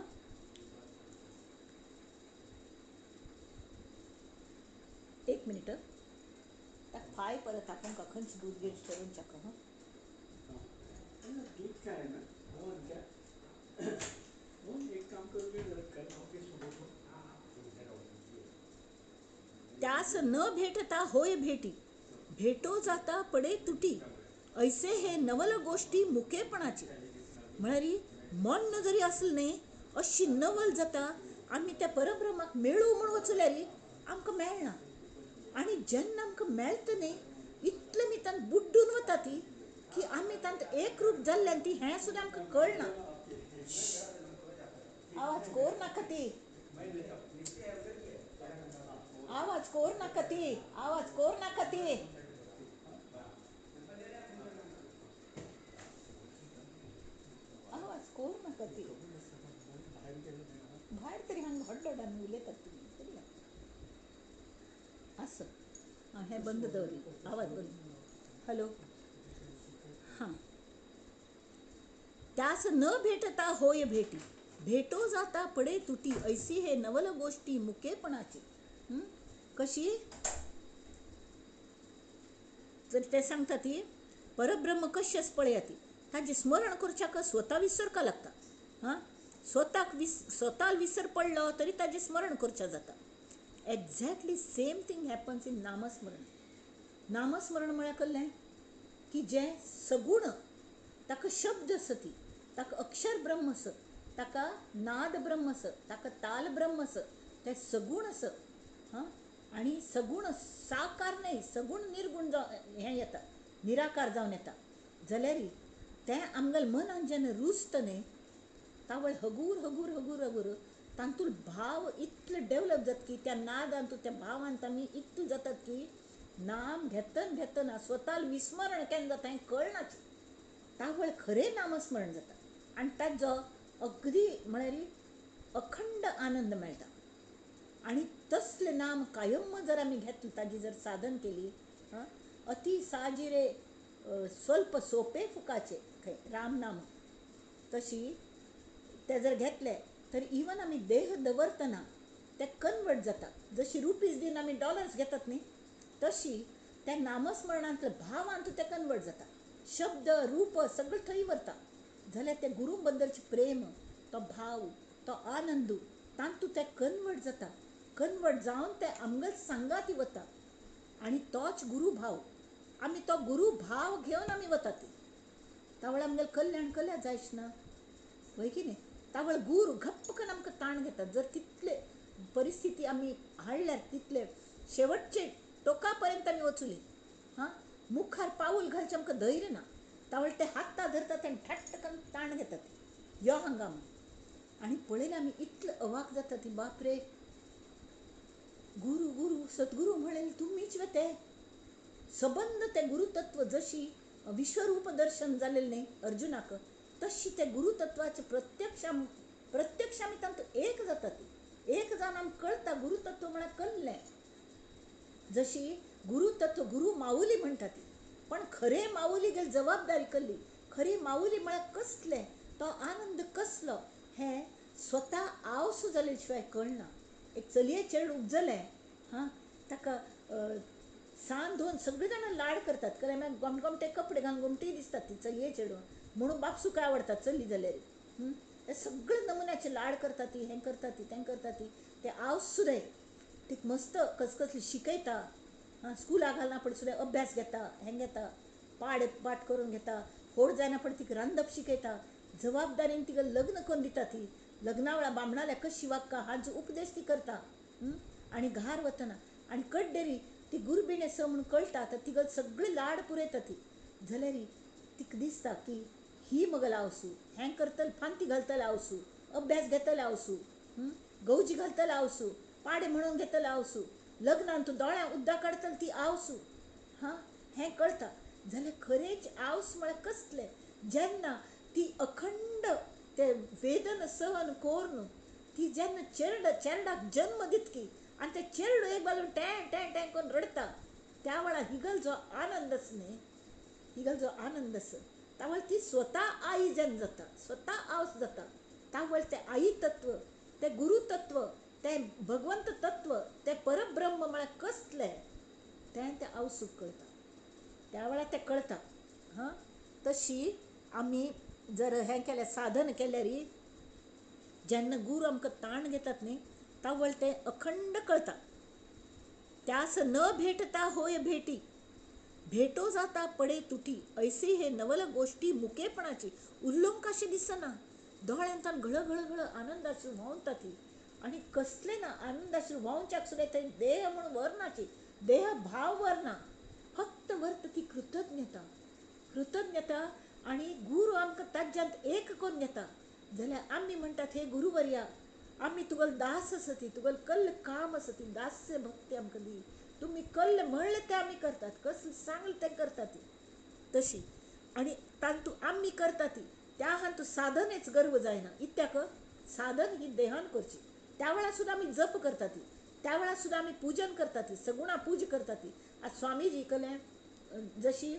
[SPEAKER 1] एक मिनिट, ताका फाय परत आपोवंक खंयच दूद गेट करून हां.
[SPEAKER 2] दूध काय ना क्या एक काम करू.
[SPEAKER 1] त्यास न भेटता होय भेटी, भेटो जाता पडे तुटी, ऐसे हे नवल गोष्टी मुकेपणाची. म्हळ्यार मन जरी आसलें न्ही अशी नवल जाता आमी त्या परब्रह्माक मेळूं म्हूण वचल्यार आमकां मेळना. आनी जेन्ना आमकां मेळटा न्ही इतलें मी तांत बुड्डून वता ती की आमी तांत एकरूप जाल्ल्यान ती हें सुद्दां आमकां कळना. आवाज कोर नाका ती, आवाज कोर नाका ती, आवाज कोर नाका ती. आवाज कोर नाका ती. भायर तरी हांगा व्हडलो व्हडान उलयतात तुमी तरी आसो. हां हें बंद दवरलें, आवाज बंद. हॅलो. हां. त्यास न भेटता होय भेटी, भेटो जाता पडे तुटी, ऐसी हे नवल गोष्टी मुकेपणाची. कशी तर ते सांगता ती परब्रह्म कशेंच पळया ती ताजें स्मरण करच्याक स्वता विसरका लागता. हां स्वताक स्वता विसर पडलो तरी ताजें स्मरण करच्या जाता. Exactly same thing happens in नामस्मरण. नामस्मरण म्हळ्यार कसलें की जें सगूण, ताका शब्द आसा ती, ताका अक्षर ब्रह्म आसा, ताका नाद ब्रह्म आसा, ताका ताल ब्रह्म आसा, तें सगूण आसा. हां आनी सगूण साकार न्हय, सगूण निर्गूण जावन हें येता, निराकार जावन येता. जाल्यार तें आमगेल्या मनान जेन्ना रुजता न्ही तावळ हगूर हगूर हगूर हगूर तातूंत भाव इतले डेवलप जाता की त्या नादान त्या भावान आमी इतले जातात की नाम घेतना घेतना स्वताक विस्मरण केन्ना जाता हें कळनाच. तावळ खरें नामस्मरण जाता आनी ताजो अगदी म्हळ्यार अखंड आनंद मेळटा. आनी तसलें नाम कायम जर आमी घेतलें, ताजी जर साधन केली, हां अति साजिरे स्वल्प सोपे फुकाचे खंय राम नाम, तशी ते जर घेतले तर इवन आमी देह दवरतना ते कन्वर्ट जाता. जशी रुपीज दिवन आमी डॉलर्स घेतात न्ही तशी त्या नामस्मरणांतल्या भावांत ते कन्वर्ट जाता. शब्द रूप सगळें थंय वरता. जाल्यार त्या गुरू बद्दलचें प्रेम, तो भाव, तो आनंद तातूंत ते कन्वर्ट जाता. कन्वर्ट जावन ते आमगेले सांगाती वता आनी तोच गुरू भाव, आमी तो गुरू भाव घेवन आमी वता ती. तावळ आमगेलें कल्याण कल्या जायच ना, वय की न्ही? तावळ गुरू घप्प करून आमकां ताण घेतात. जर तितले परिस्थिती आमी हाडल्यार तितले शेवटचे टोका पर्यंत आमी वचुली, हां मुखार पावल घालचें आमकां धैर्य ना, तावळ ते हाता धरतात आनी ठाट्ट करून ताण घेतात, यो हांगा म्हूण. आनी पळयलें आमी इतले अवाक जाता ती, बापरे गुरू गुरू सद्गुरू म्हणलें तुमीच ते सबंद ते गुरुतत्व. जशी विश्वरूप दर्शन जालेलें न्ही अर्जुनाक, तशी ते गुरुतत्वाचे प्रत्यक्ष प्रत्यक्ष आमी तांतूत एक जाता ती. एक जावन आमकां कळटा गुरुतत्व म्हळ्यार कल्लें. जशी गुरुतत्व गुरु माऊली म्हणटा ती, पण खरे माऊली गेली जबाबदारी कल्ली, खरी माऊली म्हळ्यार कसलें, तो आनंद कसलो हें स्वता आवसू जाले शिवाय कळना. एक चलये चेडूं उपजलें, हां ताका सान धुवन सगळीं जाणां लाड करतात, कारण मागीर गोमटे कपडे घालून गोमटी दिसतात ती चलये चेडूं म्हणून बापसूक आवडतात चली जाल्यार. हे सगळे नमुन्याचे लाड करतात ती, हें करतात ती, तें करतात ती, ते आवस सुद्दां. तिका मस्त कसकसली शिकयता, आं स्कुलाक घालना पडलें सुद्दां अभ्यास घेता, हें घेता, पाड पाठ करून घेता, होड जायना फुडें तिका रांदप शिकयता, जबाबदारीन तिका लग्न करून दिता. ती लग्ना वेळार बामणाल्या कशी वागका हाजो उपदेश ती करता. आनी घार वतना आनी कड्डेरी ती गुरबीण आसा म्हूण कळटा तर तिका सगळी लाड पुरयता ती. जाल्यार तिका दिसता की ही मगल आवसू हें करतले, फांती घालतले आवसू, अभ्यास घेतले आवसू, गवजी घालतले आवसू, पाडे म्हणून घेतले आवसू, लग्नान तूं दोळ्यां उद्दां काडटले ती आवसू. हां हें कळटा. जाल्यार खरेंच आवस म्हळ्यार कसलें, जेन्ना ती अखंड ते वेदन सहन करून ती जेन्ना चेरडाक जन्म दितकी आनी ते चेरडो एक बाजून टॅं टॅं टॅं करून रडटा त्या वेळार हिगल जो आनंद आसा न्ही, हिगल जो आनंद आसा त्या वेळार ती स्वता आई जेन्ना जाता, स्वता आवस जाता, त्या वेळार तें आई तत्व, तें गुरू तत्व, तें भगवंत तत्व, तें परब्रह्म म्हळ्यार कसलें तें तें आवसूक कळटा, त्या वेळार तें कळटा. हां तशी आमी जर हें केलें साधन केल्यार जेन्ना गुरू आमकां ताण घेतात न्ही त्या वेळार तें अखंड कळटा. त्यास न भेटता होय भेटी, भेटो जाता पडे तुटी, ऐसी हे नवल गोष्टी मुकेपणाची. उल्लोवंक अशें दिसना, दोळ्यांतल्यान घळ घळ घळ आनंदाश्रू व्हांवता ती. आनी कसलें ना आनंदाश्रू व्हांवच्याक सुद्दां थंय देह म्हूण व्हरनाची, देह भाव व्हरना, फक्त व्हरता ती कृतज्ञता. कृतज्ञता आनी गुरू आमकां ताज्यांत एक करून घेता. जाल्यार आमी म्हणटात हे गुरुवर्या आमी तुगेलो दास आसा ती, तुगेलो कल्ल काम आसा ती, दास्य भक्ती आमकां दी, तुमी कल्ल म्हणलें तें आमी करतात, कसलें सांगलें तें करतात ती तशी. आनी तांतू आमी करता ती त्या हातूंत साधनेच गर्व जायना. इत्याक साधन ही देहान करची, त्या वेळार सुद्दां आमी जप करता ती, त्या वेळार सुद्दां आमी पूजन करता ती, सगुणा पूज करता ती. आतां स्वामीजी कलें जशी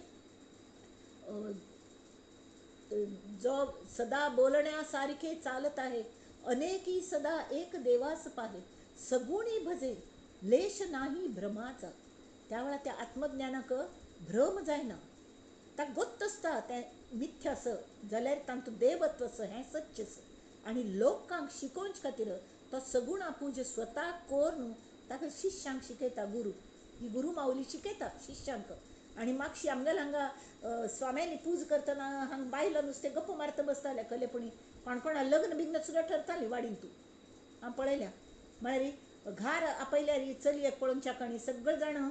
[SPEAKER 1] जो सदा बोलण्यासारखे चालत आहे, अनेकी सदा एक देवास पाहे, सगुणी भजे लेश नाही भ्रमाचा. त्या वेळार त्या आत्मज्ञानाक भ्रम जायना, ताका गोत्त आसता तें मिथ्या आसा जाल्यार तांतूं देवत्व आसा, हें सत्य आसा. आनी लोकांक शिकोवचे खातीर तो सगुणा पूज स्वता करून ताका शिष्यांक शिकयता गुरू. ही गुरू माऊली शिकयता शिष्यांक. आनी मागशी आमगेल्या हांगा स्वाम्यांनी पूज करतना हांगा बायलां नुस्तें गप्प मारता बसताले कलेपणी, कोण कोणा लग्न बिग्न सुद्दां ठरताली वाडीन तूं हांव पळयल्या. म्हळ्यार घार आपयल्यार चलयेक पळोवच्या आनी सगळे जाण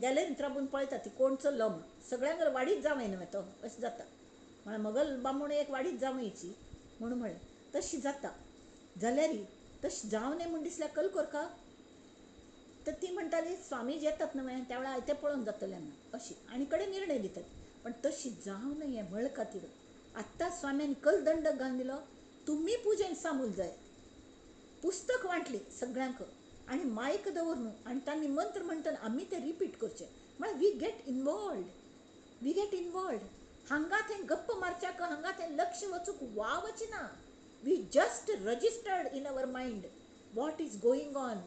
[SPEAKER 1] गॅलरींत राबून पळयता ती कोण चल्लो म्हूण, सगळ्यांक वाडीत जावंय न्हय तो अशें जाता. म्हळ्यार मगल बामूण एक वाडीत जावंयची म्हणून म्हळें तशी जाता. जाल्यार तशें जावं नये म्हूण दिसल्यार कल कोरका तर ती म्हणटाली स्वामी येतात न्हय त्या वेळार आयतें पळोवन जातलें म्हूण अशी आनी कडेन निर्णय दितात. पण तशी जावं नये म्हळ खातीर आत्तां स्वाम्यान कल दंड घालून दिलो, तुमी पुजेन सामूल जाय. पुस्तक वांटली सगळ्यांक आनी मायक दवरून आनी तांणी मंत्र म्हणटना आमी ते रिपीट करचे, म्हळ्यार we get involved, we get involved. हांगा थंय गप्प मारच्याक हांगा थंय लक्ष वचूंक वावच ना. We just registered in our mind what is going on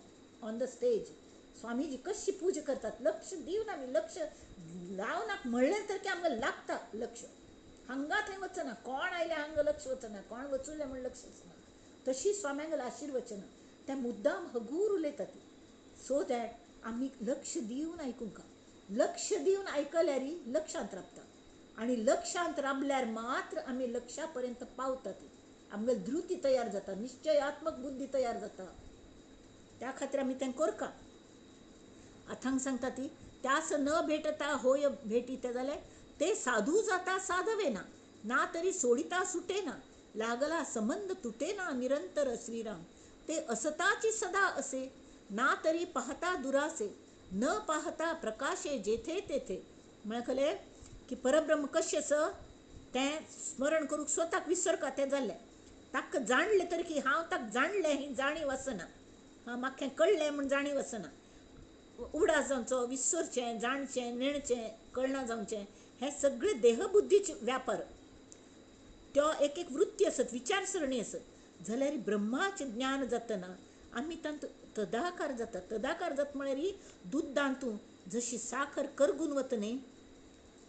[SPEAKER 1] on the stage. Swamiji कशी पूजा करतात लक्ष दिवन आमी लक्ष लावनाक म्हणलें तर की आमकां लागता लक्ष, हांगा थंय वचना, कोण आयलें हांगा लक्ष वचना, कोण वचुलें म्हूण लक्ष वचना. तशी स्वाम्यांगेलें आशिर्वचन त्या मुद्दाम हगूर उलयतात सो that आमी लक्ष दिवन आयकूंक. लक्ष दिवन आयकल्यार लक्षांत राबता आनी लक्षांत राबल्यार मात्र आमी लक्षा पर्यंत पावतात, आमगेली धृती तयार जाता, निश्चयात्मक बुद्धी तयार जाता. त्या खातीर आमी तें करका. आतां सांगता ती त्यास न भेटता होय भेटी ते जाल्यार ते साधू जाता साधवे ना, ना तरी सोडिता सुटे ना, लागला संबंध तुटे ना निरंतर श्रीराम. ते असताची सदा असे, ना तरी पाहता दुरासे, न पाहता प्रकाशे जेथे तेथे. म्हळ्यार कळ्ळें की परब्रह्म कशें आसा तें स्मरण करूंक स्वताक विसरका तें जाल्लें. ताका जाणलें तर की हांव ताका जाणलें ही जाणीव आसना, हां म्हाका कळ्ळें म्हूण जाणीव आसना. उगडास जावचो, विसरचें, जाणचें, नेणचें, कळना जावचें, हें सगळें देहबुद्धीचे व्यापार. त्यो एक एक वृत्ती आसत, विचारसरणी आसत. जाल्यार ब्रह्माचें ज्ञान जातना आमी तांतूं तदाकार जाता. तदाकार जाता म्हळ्यार दुदांतूं जशी साखर करगून वता न्ही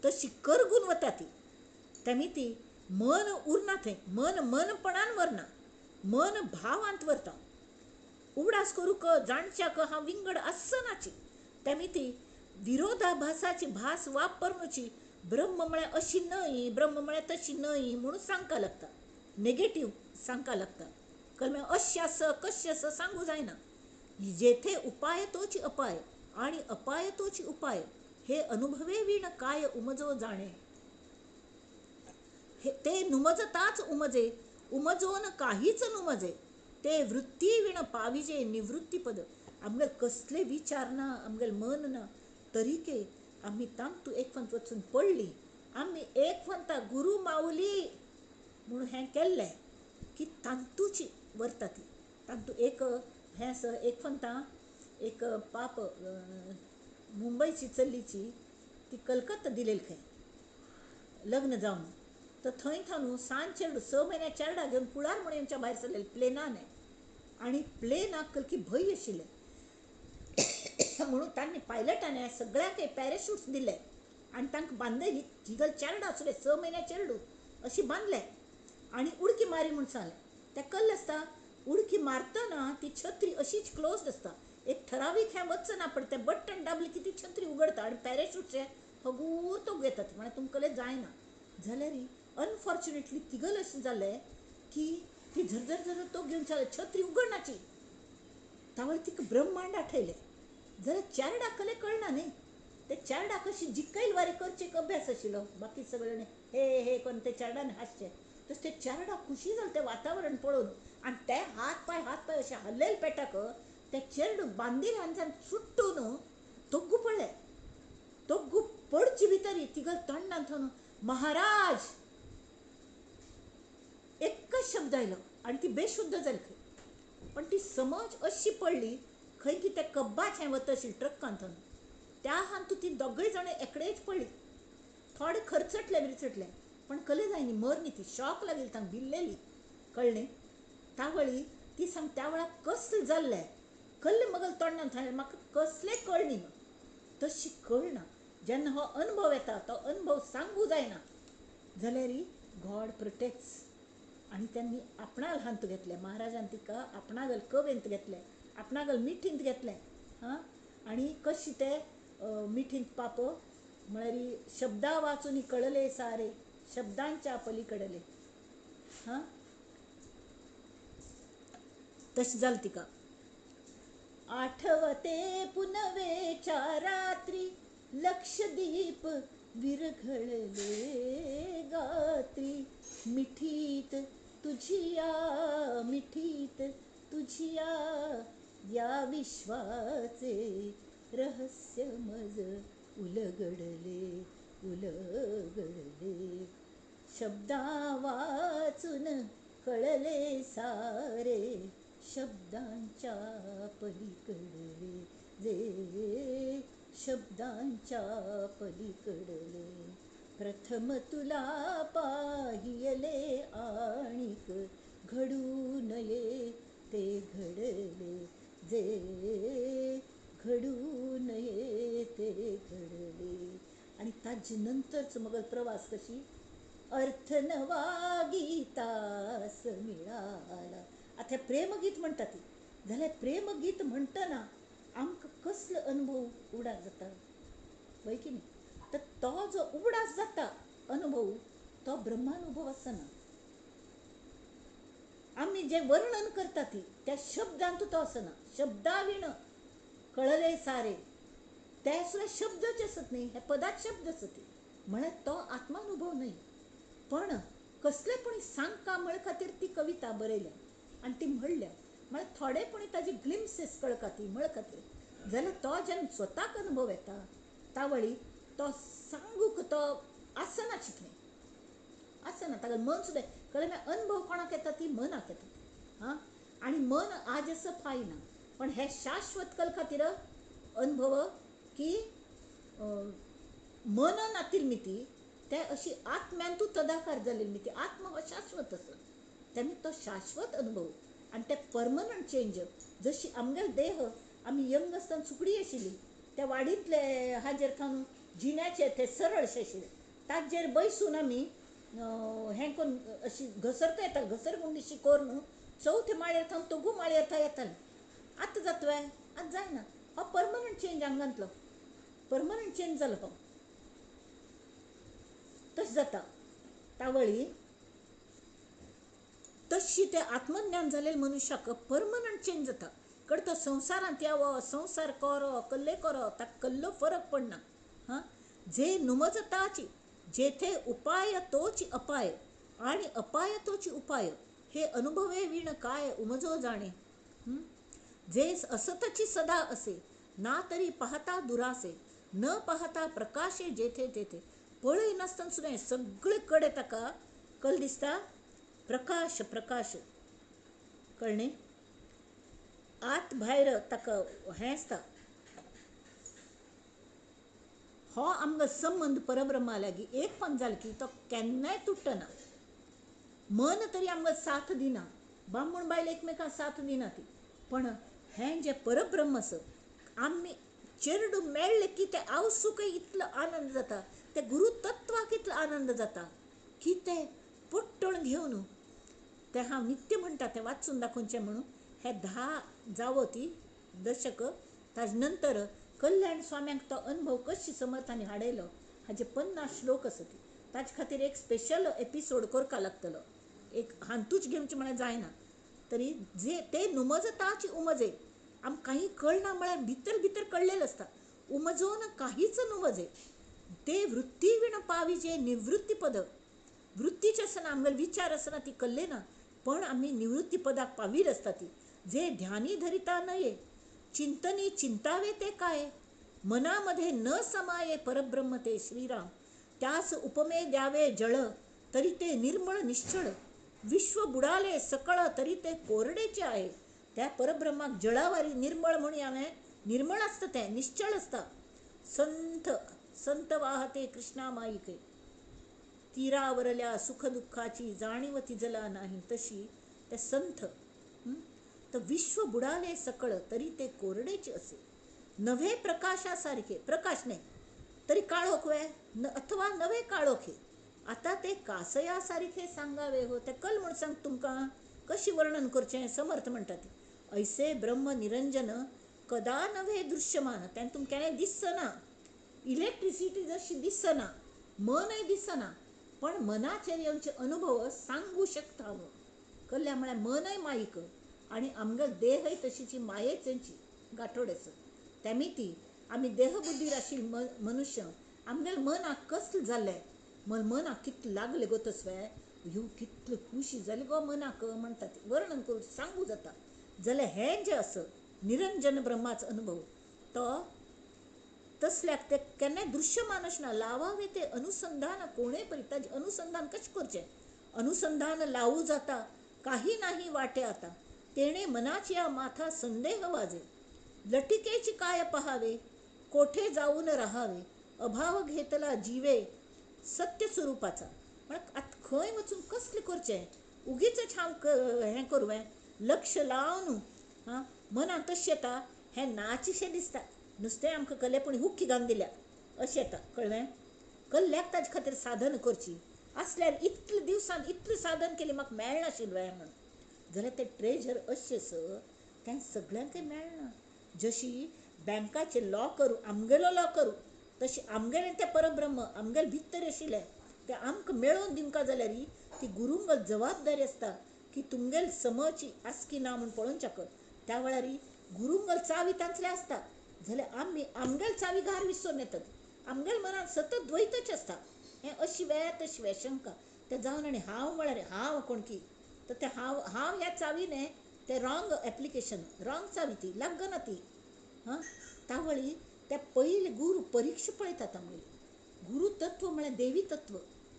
[SPEAKER 1] तशी करगून वता ती. तेमी ती मन उरना थंय, मन मनपणान व्हरना, मन भावांत व्हरता. उगडास करूंक जाणच्याक हांव विंगड आसनाची. तेमी ती विरोधाभासाची भास वापरनुची ब्रह्म म्हळ्यार अशी न्हय, ब्रह्म म्हळ्यार तशी न्हय म्हणून सांगपा लागता, नेगेटीव सांगपा लागता. कळ्ळें? अशें आसा कशें आसा सांगू जायना. जेथे उपाय तोच अपाय आणि अपाय तोच उपाय, हे अनुभवे वीण काय उमजो जाणे. ते नुमजताच उमजे, उमजोन काहीच नुमजे, ते वृत्ती वीण पाविजे निवृत्तीपद. आमगेल कसले विचार ना, आमगेल मन ना, तरीके आमी तांतू एकवंत वचून पडली. आमी एकवंता गुरू माऊली म्हणून हें केल्लें की तांतूची व्हरता ती. तांतू एक हें आसा, एकवंता एक पाप मुंबयची चल्लीची ती कलकत्ता दिलेली खंय लग्न जावन, तर थंय थावन सांज चेडू 6 म्हयन्या चेरडा घेवन कुळार म्हणून आमच्या भायर सरलेले प्लेनान, आनी प्लेनाक कलकी भंय आशिल्लें म्हणून तांणी पायलटान सगळ्यांक पॅराशूट्स दिले आनी तांकां बांदली. जिगल चेरडा आसले 6 म्हयन्या चेरडू अशी बांदले आनी उडकी मारी म्हूण सांगलें. तें कल्लें आसता उडकी मारतना ती छत्री अशीच क्लोज आसता, एक ठरावीक हें वचना, पण तें बटन दाबलें की ती छत्री उगडता आनी पॅराशूटचे हगूर तो घेतात, म्हळ्यार तुमकां जायना. जाल्यार अनफॉर्च्युनेटली तिगल अशें जालें की ती झरझर झरझर तो घेवन चले, छत्री उगडनाची. तावळ तिका ब्रह्मांड आठयलें. जाल्यार चेरडाक कलें कळना न्ही, ते चेरडाक अशी जिकयल वारी करचे एक अभ्यास आशिल्लो, बाकी सगळे हे हे करून ते चेरडान हांसचे. तशें ते चेरडाक खुशी जालें तें वातावरण पळोवन, आनी ते हात पांय अशे हालयले पेटाक, ते चेरडू बांदिल हांच्यान सुट्टून तोग्गू पडले. तोग्गू पडचे भितर तिगल तोंडान थंय महाराज एकच शब्द आयलो आनी ती बेशुद्ध जाली खंय. पण ती समज अशी पडली खंय की त्या कब्बाच हें वता आशिल्लें ट्रक्कान थंय, त्या हातूंत ती दोगय जाणां एकडेच पडली. थोडे खर्चटले बिरचटले पण कले जायनी, मर न्ही ती, शॉक लागेल तांकां, भिल्लेली. कळ्ळें? तावळी ती सांग त्या वेळार कसलें जाल्लें कल्लें मगल तोंडान थंय म्हाका कसलें कळ्ळी ना. तशी कळना जेन्ना हो अनुभव येता तो अनुभव सांगू जायना. जाल्यार गॉड प्रोटेक्ट्स. आनी त्यांनी आपणाल हांत घेतलें, महाराजान तिका आपणागल कवेंत घेतलें, आपणागल मिठींत घेतलें. हां, आनी कशी ते मिठींत पाप म्हळ्यार शब्दा वाचून कळले सारे, शब्दांच्या पलीकडले. हां, तशें जालें तिका. आठवते पुनवेच्या रात्री, लक्षदीप विरघळले गात्री, मिठीत तुझिया मिठीत तुझिया या विश्वाचे रहस्य मज उलगडले उलगडले. शब्दा वाचून कळले सारे, शब्दांच्या पलीकडले जे, शब्दांच्या पलीकडले. प्रथम तुला पाहियले आणिक घडू नये ते घडले जे, घडू नये ते घडले. आनी ताजे नंतरच मगल प्रवास कशी अर्थ नवा गीतास मिळाला. आतां प्रेमगीत म्हणटा ती, जाल्यार प्रेमगीत म्हणटना आमकां कसलो अनुभव उगडास जाता वय की न्ही? तर तो जो उगडास जाता अनुभव तो ब्रह्मानुभव आसना. आमी जें वर्णन करता ती त्या शब्दांत तो आसना. शब्दाविण कळले सारे, ते सुद्दां शब्दच आसत न्ही, हे पदाच शब्द आसत, म्हळ्यार तो आत्मानुभव न्हय. पण कसलेपणी सांगका म्हळ खातीर ती कविता बरयल्या आनी ती म्हणल्या, म्हळ्यार थोडेपणी ताजे ग्लिम्सीस कळका ती म्हळ खातीर. जाल्यार तो जेन्ना स्वताक अनुभव येता तावळी तो सांगूक तो आसना चितलें आसना, ताका मन सुद्दां कळ्ळें. अनुभव कोणाक येता ती मनाक येता. हां, आनी मन आज आसा फायना, पण हे शाश्वत कल खातीर अनुभव की मन नातील मिती ते अशी आत्म्यान तूं तदाकार जालेली मिती. आत्मा हो शाश्वत आसा, तेन्ना तो शाश्वत अनुभव आनी ते परमनंट चेंज. जशी आमगेलो देह आमी यंग आसतना सुकडी आशिल्ली, त्या वाडींतले हाजेर थावन जिण्याचे ते सरळशे आशिल्ले, ताजेर बैसून आमी हें करून अशी घसरता येता, घसरगुंडीशी करून चवथे माळयेर थावन तोगू माळयेर थंय येताले. आतां जातवे आतां जायना. हो परमनंट चेंज आंगांतलो परमनंट चेंज जालो हो तशें जाता. तावळी तशी ते आत्मज्ञान जालेले मनुष्याक परमनंट चेंज जाता. कड तो संवसारांत यावो, संवसार करो, कल्ले करो, ताका कल्लो फरक पडना. हां, जे नुमजताची जेथे उपाय तोच अपाय आणि अपाय तोच उपाय हे अनुभवे विण काय उमजो जाणे. जे असतची सदा असे ना तरी पाहता दुरासे न पाहता प्रकाशे जेथे तेथे. पळय नासतना सुद्दां सगळे कडे ताका कल दिसता प्रकाश प्रकाश. कळ्ळें? आत भायर ताका हें आसता. हो आमकां संबंद परब्रह्मा लागीं एक पण जालो की तो केन्नाय तुटना. मन तरी आमकां साथ दिना, बामण बायल एकमेकांक साथ दिना ती, पण हें जें परब्रह्म आसा आमी चेरडू मेळ्ळें की तें आवसूकय इतलो आनंद जाता, ते गुरुतत्वाक इतलो आनंद जाता की ते पोट्टण घेवन तें हांव नित्य म्हणटा तें वाचून दाखोवचें म्हणून हे 10 जावो ती दशक. ताजे नंतर कल्याण स्वाम्यांक तो अनुभव कशी समर्थांनी हाडयलो हाजे 50 श्लोक आसा ती. ताजे खातीर एक स्पेशल एपिसोड करपाक लागतलो, एक हातूच घेवचें म्हळ्यार जायना. तरी जे ते नुमजताची उमजे आमकां काही कळना म्हळ्यार भितर भितर कळ्ळेलें आसता. उमजोन काहीच नुमजे ते वृत्ती विण पाविजे निवृत्ती पद. वृत्तीचे आसना आमगेले विचार आसना ती कल्ले ना, पण आमी निवृत्ती पदाक पाविल आसता ती. जे ध्यानी धरिता नये चिंतनी चिंतावे ते काय मनामध्ये न समाये परब्रह्म ते श्रीराम. त्यास उपमे द्यावे जळ तरी ते निर्मळ निश्चळ विश्व बुडाले सकळ तरी ते कोरडेचे आहे. त्या परब्रह्माक जळावारी निर्मळ म्हणून हांवें निर्मळ आसता तें निश्चळ आसता. संत संत वाहते कृष्णा माईके तीरावरल्या सुखदुःखाची जाणीव तिजला नाही तशी ते संत. तर विश्व बुडाले सकळ तरी ते कोरडेचे असे नव्हे प्रकाशासारखे. प्रकाश नाही तरी काळोख वे अथवा नवे काळोखे आता ते कासयासारखे सांगावे हो. ते कल म्हूण सांग तुमकां कशी वर्णन करचें समर्थ म्हणटा ती. ऐसे ब्रह्म निरंजन कदा नव्हे दृश्यमान. तेन्ना तुमकां केन्ना दिसना, इलेक्ट्रिसिटी जशी दिसना, मनय दिसना, पण मनाचेर येवचे अनुभव सांगू शकता हांव. कल्ल्या म्हळ्यार मनय माईक आनी आमगेलो देहय तशीची मायेच तेंची गांठोड्याचो. तेमी ती आमी देहबुद्धीर आशिल्ले मनुष्य आमगेले मनाक कसलें जाल्लें, मनाक कितलें लागलें गो तसवें, ह्यो कितले खुशी जाली गो मनाक म्हणटा ती वर्णन करून सांगू जाता. जाल्यार हें जें आसा निरंजन ब्रह्माचो अनुभव तो तसल्याक ते केन्नाय दृश्यमान आसना. लावावे ते अनुसंधान कोणे परी. ताजें अनुसंधान कशें करचें? अनुसंधान लावू जाता काही नाही वाटे आता तेणे मनाची माथा संदेह वाजे. लटिकेची काय पहावे कोठे जाऊन राहावे अभाव घेतला जीवे सत्य स्वरूपाचा. म्हळ्यार आतां खंय वचून कसलें करचें? उगीच हांव हें करूं लक्ष लावन हां मनांत तशें येता हें नाचशें दिसता नुस्तें आमकां कल्ले पूण हुक्की घालून दिल्या अशें येता. कळ्ळें? कल्ल्याक ताजे खातीर साधन करची आसल्यार इतले दिवसान इतलें साधन केलें म्हाका मेळनाशिल्लें म्हणून जाल्यार तें ट्रेजर अशें आसा तें सगळ्यांकय मेळना. जशी बँकाचें लॉकर आमगेलो लॉकर तशें आमगेलें तें परब्रह्म आमगेलें भितर आशिल्लें तें आमकां मेळोवन दिवंक जाल्यार ती गुरूंगल जबाबदारी आसता की तुमगेल समची आसा की ना म्हूण पळोवच्याक. त्या वेळार गुरूंगल चावी तांचले आसता जाल्यार आमी आमगेल चावी घार विसरून येतात. आमगेल मनांत सतत द्वैतच आसता हें अशी वे तशी वे शंका तें जावन आनी हांव म्हळ्यार हांव कोण की तर तें हांव हांव ह्या चावीने तें रॉंग एप्लिकेशन रॉंग चावी ती लागना ती. हां, तावळी त्या पयले गुरू परीक्षा पळयतात आमगेली. गुरू तत्व म्हळ्यार देवी तत्व.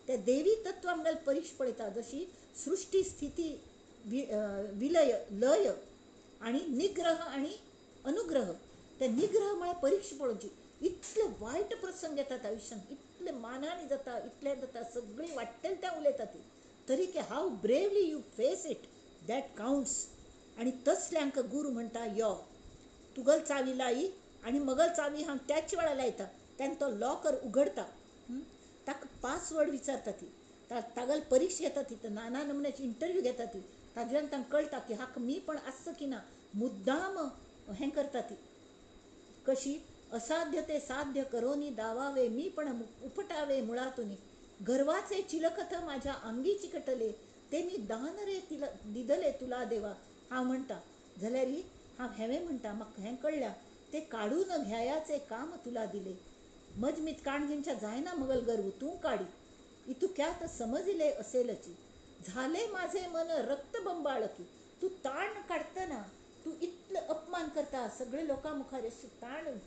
[SPEAKER 1] त्या देवी तत्व आमगेले परीक्षा पळयता जशी सृष्टी स्थिती विलय लय आनी निग्रह आनी अनुग्रह. ते निग्रह म्हळ्यार परीक्षा पळोवची. इतले वायट प्रसंग येतात आयुश्यांत, इतले मानानी जाता, इतले जाता, सगळीं वाडटेलें तें उलयता ती, तरी की how bravely you face it that counts. आनी तसल्यांक गुरू म्हणटा यो तुगल चावी लायी आनी मगल चावी हांव त्याच वेळार लायता. तेन्ना तो लॉकर उगडता, ताका पासवर्ड विचारता ती, तागल परीक्षा घेता ती, नाना नमुन्याची इंटरव्यू घेता ती. ताज्यान तांकां कळटा की हाका मी पण आसता की ना. मुद्दाम हें करता ती कशी असाध्य ते साध्य करोनी दावावे मी पण उपटावे मुळातून गर्वाचे चिलखत माझ्या अंगी चिकटले ते मी दान रे तिला दिदले तुला देवा. हांव म्हणटा जाल्यार हांव हेवें म्हणटा म्हाका हें कळ्ळ्या ते काडून घ्यायाचे काम तुला दिले मजमीत काण घेवच्या जायना मगल गर्व तूं काडी इतुक्यात समजिले असेलची झाले माझे मन रक्त बंबाळकी. तूं ताण काडटना तूं इतलो अपमान करता सगळे लोकां मुखार अशी ताण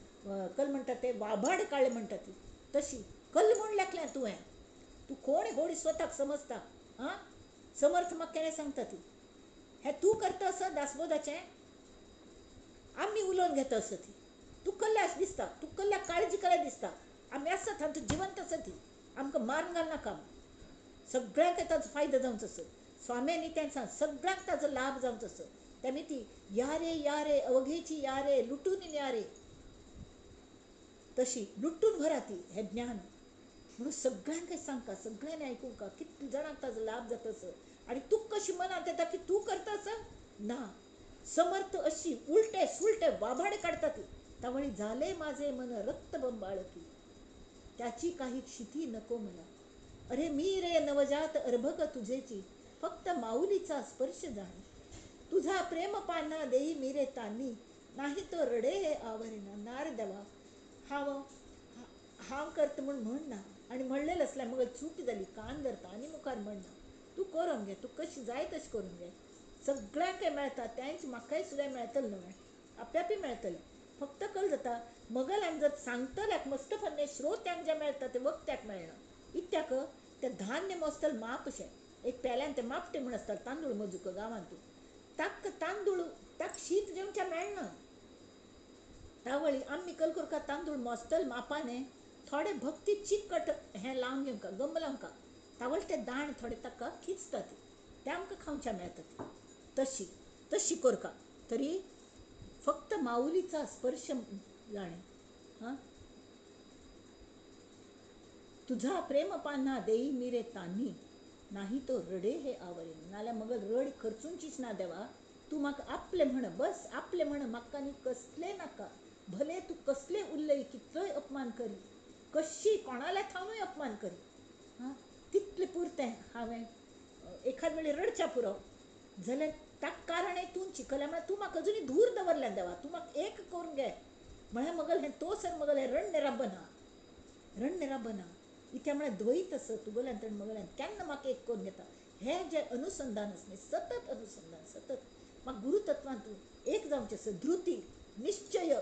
[SPEAKER 1] कल म्हणटा ते वाभाड काडले म्हणटा ती तशी कल म्हूण लेखल्या तुवें. तूं कोण होड स्वताक समजता आं समर्थ म्हाका केन्ना सांगता ती हें तूं करता असो दासबोधाचें आमी उलोवन घेता असो ती तूं कल्ल्या अशें दिसता तूं कल्ल्या काळजी कल्या दिसता आमी आसत हांव तूं जिवंत आसा ती आमकां मारून घालनाका. सगळ्यांक ताजो फायदो जावचो आसो स्वाम्यांनी तें सांग सगळ्यांक ताजो लाभ जावचो आसो. तेमी ती या रे या रे अवघेची या रे लुटून या रे तशी लुटून व्हरा ती हें ज्ञान म्हणून सगळ्यांक सांगका सगळ्यांनी आयकूंका कितले जाणांक ताजो लाभ जाता असो. आनी तूं कशी मनांत येता की तूं करता असो ना समर्थ अशी उलटे सुलटे वाभाडे काडटा ती तावळी झाले माझे मन रक्त बंबाळकी त्याची काही क्षिती नको मला. अरे मी रे नवजात अर्भक तुझेची फक्त माऊलीचा स्पर्श जाणे तुझा प्रेम पाना देई मी रे तानी नाही तो रडे हे आवरेना. नार देवा हांव हांव करता म्हूण म्हणना आनी म्हणलेलें आसल्यार मगेर चूक जाली कान धरता आनी मुखार म्हणना तूं करून घे तूं कशी जाय तशें करून घे सगळ्यांकय मेळटा तेंच म्हाकाय सुद्दां मेळटलें न्हय आपल्यापी मेळटलें. फक्त कल जाता मगल्यान जर सांगतल्याक मस्त फन्ने श्रोत्यांक जें मेळटा तें वक्त्याक मेळना. इत्याक तें धान्य मोजतलें माप अशें एक पेल्यान तें मापटें म्हूण आसता तांदूळ मोजूक गांवांत ताक तांदूळ ताक शीत जेवच्या मेळना. तावळी आमी कल करका तांदूळ मोजतले मापाने थोडे भक्ती चिकट हें लावन घेवंका गम लावंका तावळ ते दाण थोडे ताका खिचता ती ते आमकां खावच्या मेळटा ती तशी तशी करका तरी फक्त माऊलीचा स्पर्श जाणे. हां तुझा प्रेम पान्हा देई मी रे तान्ही नाही तो रडे हे आवरेन. नाल्यार मगल रड खर्चूनचीच ना देवा तूं म्हाका आपलें म्हण बस आपलें म्हण म्हाका आनी कसलें नाका भले तूं कसलें उलय कितलोय अपमान करी कशी कोणाल्या थावनूय अपमान करी हां तितलें पुरतें हांवें एखाद वेळी रडच्या पुरो जाल्यार ताका कारण तूं चिकल्या म्हळ्यार तूं म्हाका अजुनूय धूर दवरल्या देवा तूं म्हाका एक करून घे म्हळ्यार मगल हें तो सर मगल हें रणणे राबना रणणे राबना इत्या म्हळ्यार द्वैत आसा तुगेल्यान आनी मगल्यान केन्ना म्हाका एक करून घेता. हें जें अनुसंधान आसा न्ही सतत अनुसंधान सतत म्हाका गुरुतत्वान तूं एक जावचें आसा. धृती निश्चय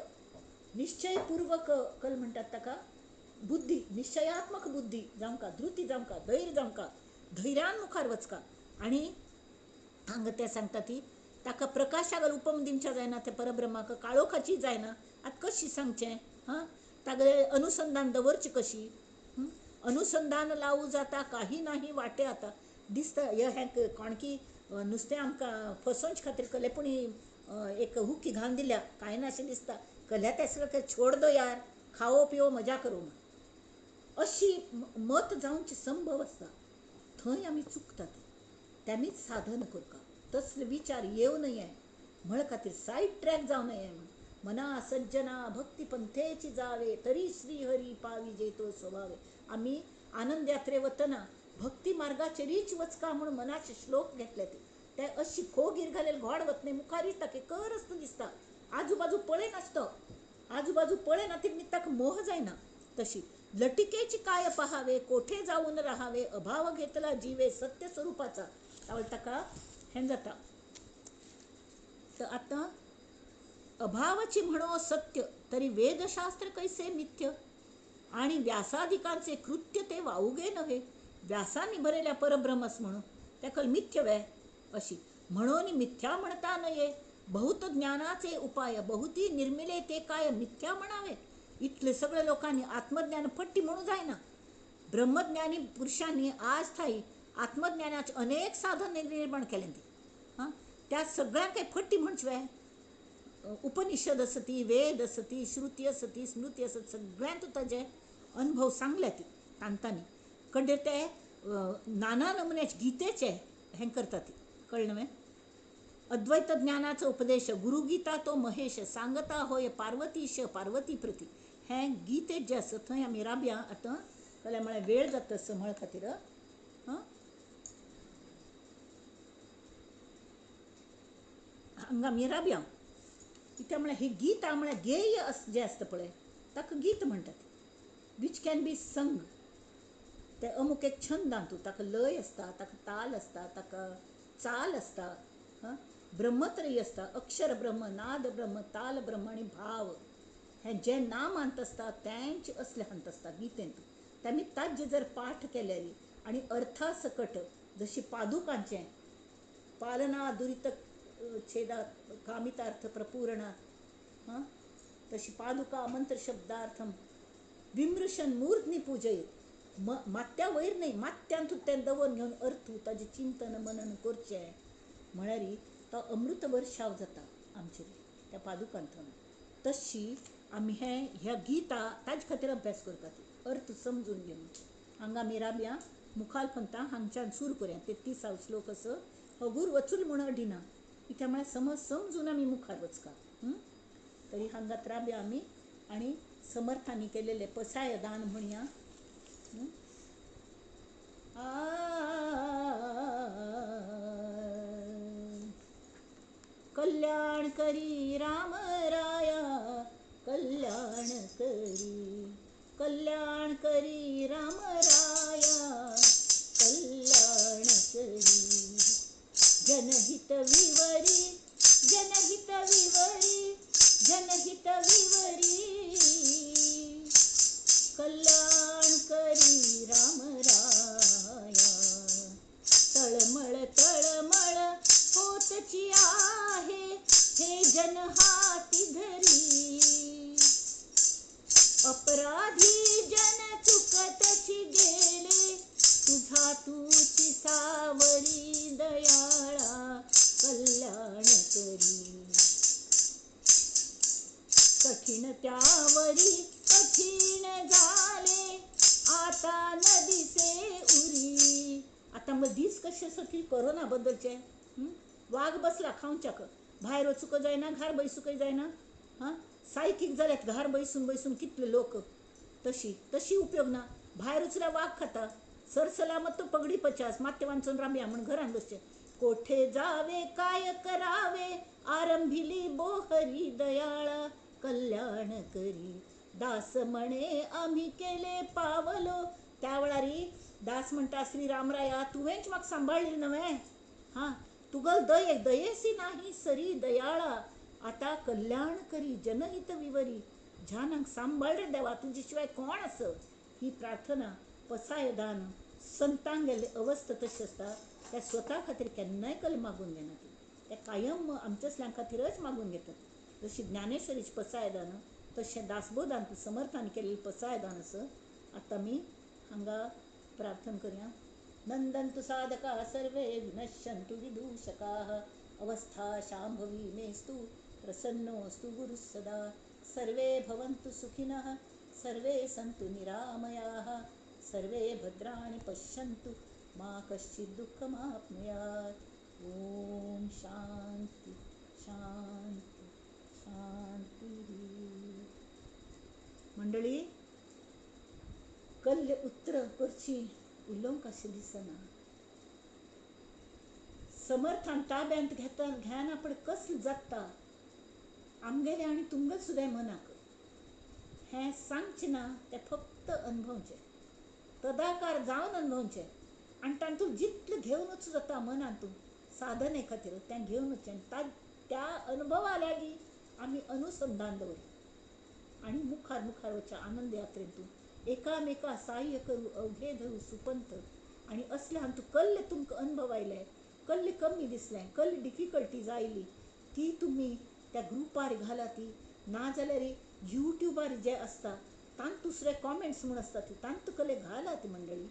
[SPEAKER 1] निश्चयपूर्वक कल म्हणटात ताका बुद्धी निश्चयात्मक बुद्धी जावंका धृती जावंका धैर्य जावंका धैर्यान मुखार वचका. आनी हांगा तें सांगता ती ताका प्रकाशाक उपम दिवच्या जायना ते परब्रह्माक काळोखाची जायना. आतां कशी सांगचें हां तागेलें अनुसंधान दवरचें कशी अनुसंधान लावू जाता काही नाही वाटे आतां दिसता हें कोणकी नुस्तें आमकां फसोवचे खातीर कले पूण एक हुकी घालून दिल्या कांय ना अशें दिसता कल्या तें छोड दो यार खाओ पिओ मजा करो म्हण अशी मत जावचे संभव आसता थंय आमी चुकतात. तेमीच साधन करका तसले विचार येवं नये म्हळ खातीर सायड ट्रॅक जावं नये म्हण मना सज्जना भक्ती पंथेची जावे तरी श्रीहरी पाविजे तो स्वभावे. आमी आनंद यात्रे वतना भक्ती मार्गाचेरीच वचका म्हूण मनाचे श्लोक घेतले ते अशी खोगीर घालेले घोड वतने मुखारीच ताका कर आसता दिसता आजूबाजू पळयनासता आजूबाजू पळयना ती ताका मोह जायना. तशी लटिकेची काय पहावे कोठे जाऊन राहावे अभाव घेतला जीवे सत्य स्वरूपाचा तावळ ताका हें जाता. तर आतां अभावाची म्हणो सत्य तरी वेदशास्त्र कैसे मिथ्य आणि व्यासादिकांचे कृत्य ते वाऊगे नव्हे. व्यासांनी बरयल्या परब्रह्मस म्हणून ताका मिथ्य वे अशी म्हणून मिथ्या म्हणता नये बहुत ज्ञानाचे उपाय बहुती निर्मिले ते काय मिथ्या म्हणावे. इतले सगळे लोकांनी आत्मज्ञान फट्टी म्हणू जायना. ब्रह्मज्ञानी पुरुषांनी आज ठाई आत्मज्ञानाचे अनेक साधन निर्माण केले ती हां त्या सगळ्यांक फट्टी म्हणचे वे उपनिषद असती वेद असती श्रुती असती स्मृती असत सगळ्यांत ताजे अनुभव सांगले ती तांतांनी कडे ते नाना नमुन्याचे गीतेचे हें करता ती कळ्ळें न्हय. अद्वैत ज्ञानाचो उपदेश गुरुगीता तो महेश सांगता होय पार्वतीश पार्वती प्रती. हें गीतेत जें आसा थंय आमी राबया आतां, जाल्यार म्हळ्यार वेळ जाता म्हळ खातीर. हां, हांगा आमी राबया. कित्याक म्हळ्यार ही गीता म्हळ्यार गेय जें आसता पळय ताका गीत म्हणटात, which can be संग. ते अमूक एक छंदांतू ताका लय आसता, ताका ताल आसता, ताका चाल आसता, हां, ब्रह्मत्रयी आसता, अक्षर ब्रह्म, नाद ब्रह्म, ताल ब्रह्म आनी भाव. हें जें नाम हांत आसता तेंच असलें हांत आसता गीतेंत. तेमी ताजे जर पाठ केल्यार आनी अर्था सकट जशी पादुकांचें पालना दुरित छेदा कामितार्थ प्रपूरणात, हां, तशी पादुका मंत्र शब्दार्थम विमृशन मूर्तनी पूजयेत. मात्या वयर न्हय, मात्यांत तें दवर घेवन अर्थ ताजें चिंतन मनन करचें म्हळ्यार तो अमृत वर्षाव जाता आमचेर त्या पादुकांतून. तशी आमी हें ह्या गीता ताजे खातीर अभ्यास करपा ती अर्थ समजून घेवन. हांगा आमी राबया मुखार पंता हांगच्यान सुरू करुया. 33 श्लोक असो हगूर वचूल म्हूण अडिना, कित्याक म्हळ्यार समज समजून आमी मुखार वचका. तरी हांगात राबया आमी आनी समर्थांनी केलेलें पसाय दान म्हणया. कल्याण करी राम राया, कल्याण करी, कल्याण करी राम राया, कल्याण करी. जनहित विवरी, जनहित विवरी, जनहित विवरी, कल्याण करी राम राया. तळमळ तळमळ होतची आहे हे जन हाती धरी, अपराधी जन चुकतची गेले, तुझा तुची सावरी दयाळा कल्याण करी. कठीण त्यावरी कठीण झाले आता न दिसे उरी. आतां मग दीस कशे आसा की कोरोना बद्दलचे. वाग बसला खावच्याक, भायर वचूंक जायना, घार बैसूंकय जायना. हां, सायकीक जाल्यात घार बैसून बैसून कितले लोक. तशी तशी उपयोग ना. भायर वचल्यार वाग खाता, सरसलामत तो पगडी पचास मात्य वांचून राबया म्हण घरान बसचें. कोठे जावे काय करावे आरंभिली बोहरी दयाळा कल्याण करी. दास म्हणे आम्ही केले पावलो. त्या वेळारी दास म्हणटा श्री रामराया तुवेंच म्हाका सांबाळ्ळी नव्हे, हां, तुगल दये दयेसी नाही सरी दयाळा, आता कल्याण करी जनहित विवरी. जानक सांबाळ रे देवा, तुजे शिवाय कोण आस. ही प्रार्थना पसाय दान संतांगेले अवस्था तशी आसता. त्या स्वता खातीर केन्नाय कल मागून घेना ती, त्या कायम आमच्या खातीरच मागून घेतात. जशी ज्ञानेश्वरीची पसाय दान तशें दासबोधान समर्थान केलेलें पसाय दान आसा. आतां आमी हांगा प्रार्थना करुया. नंदन्तु साधकाः सर्वे विनश्यन्तु विदूषकाः, अवस्था शांभवी मेस्तु प्रसन्नोऽस्तु गुरुः सदा. सर्वे भवन्तु सुखिनः, सर्वे सन्तु निरामयाः, सर्वे भद्राणि पश्यन्तु मा कश्चित् दुःखमाप्नुयात्. ॐ शांती शांती शांती. मंडळी, कल्य उत्र करची उलोवंक अशें दिसना. समर्थान ताब्यांत घेता घेना पण कसलें जाता आमगेलें आनी तुमगेलें सुद्दां मनाक हें सांगचें ना, तें फक्त अणभवचें, तदाकार जावन अणभवचें. आनी तातूंत जितलें घेवन वचूं जाता मनांतून साधने खातीर तें घेवन वचचें. आनी त्या अनुभवा लागीं आमी अनुसंधान दवरप आनी मुखार मुखार वचचें आनंद यात्रेंतून. एकामेका साह्य करू अवघे धरू सुपंथ. आनी असले हातूंत कल्ले तुमकां अनुभव आयले, कल्ले कमी दिसलें, कल्ले डिफिकल्टीज आयली ती तुमी त्या ग्रुपार घाला ती, नाजाल्यार युट्यूबार जे आसता तांत दुसरे कॉमेंट्स म्हूण आसता ती तांत कले घालात मंडळी,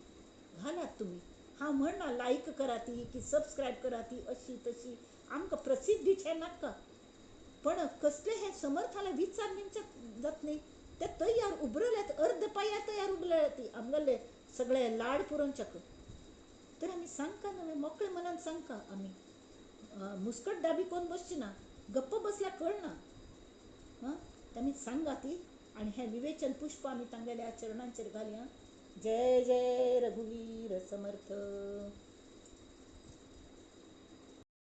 [SPEAKER 1] घालात तुमी. हांव म्हणना लायक करा ती की सबस्क्रायब करा ती अशी तशी, आमकां प्रसिद्धीचें नाका, पण कसले हे समर्थाला विचार नेमचे जात न्ही. ते तयार उबरल्यात, अर्द पाया तयार उबरल्यात ती आमगेले सगळे लाड पुरोवच्याक. तर आमी सांगका न्हय, मोकळे मनान सांगका आमी मुस्कट दाबी कोण बसची ना, गप्प बसल्यार कळना. हां, आमी सांगा ती आनी हें विवेचन पुष्प आमी तांगेल्या चरणांचेर घालया. जय जय रघुवीर समर्थ.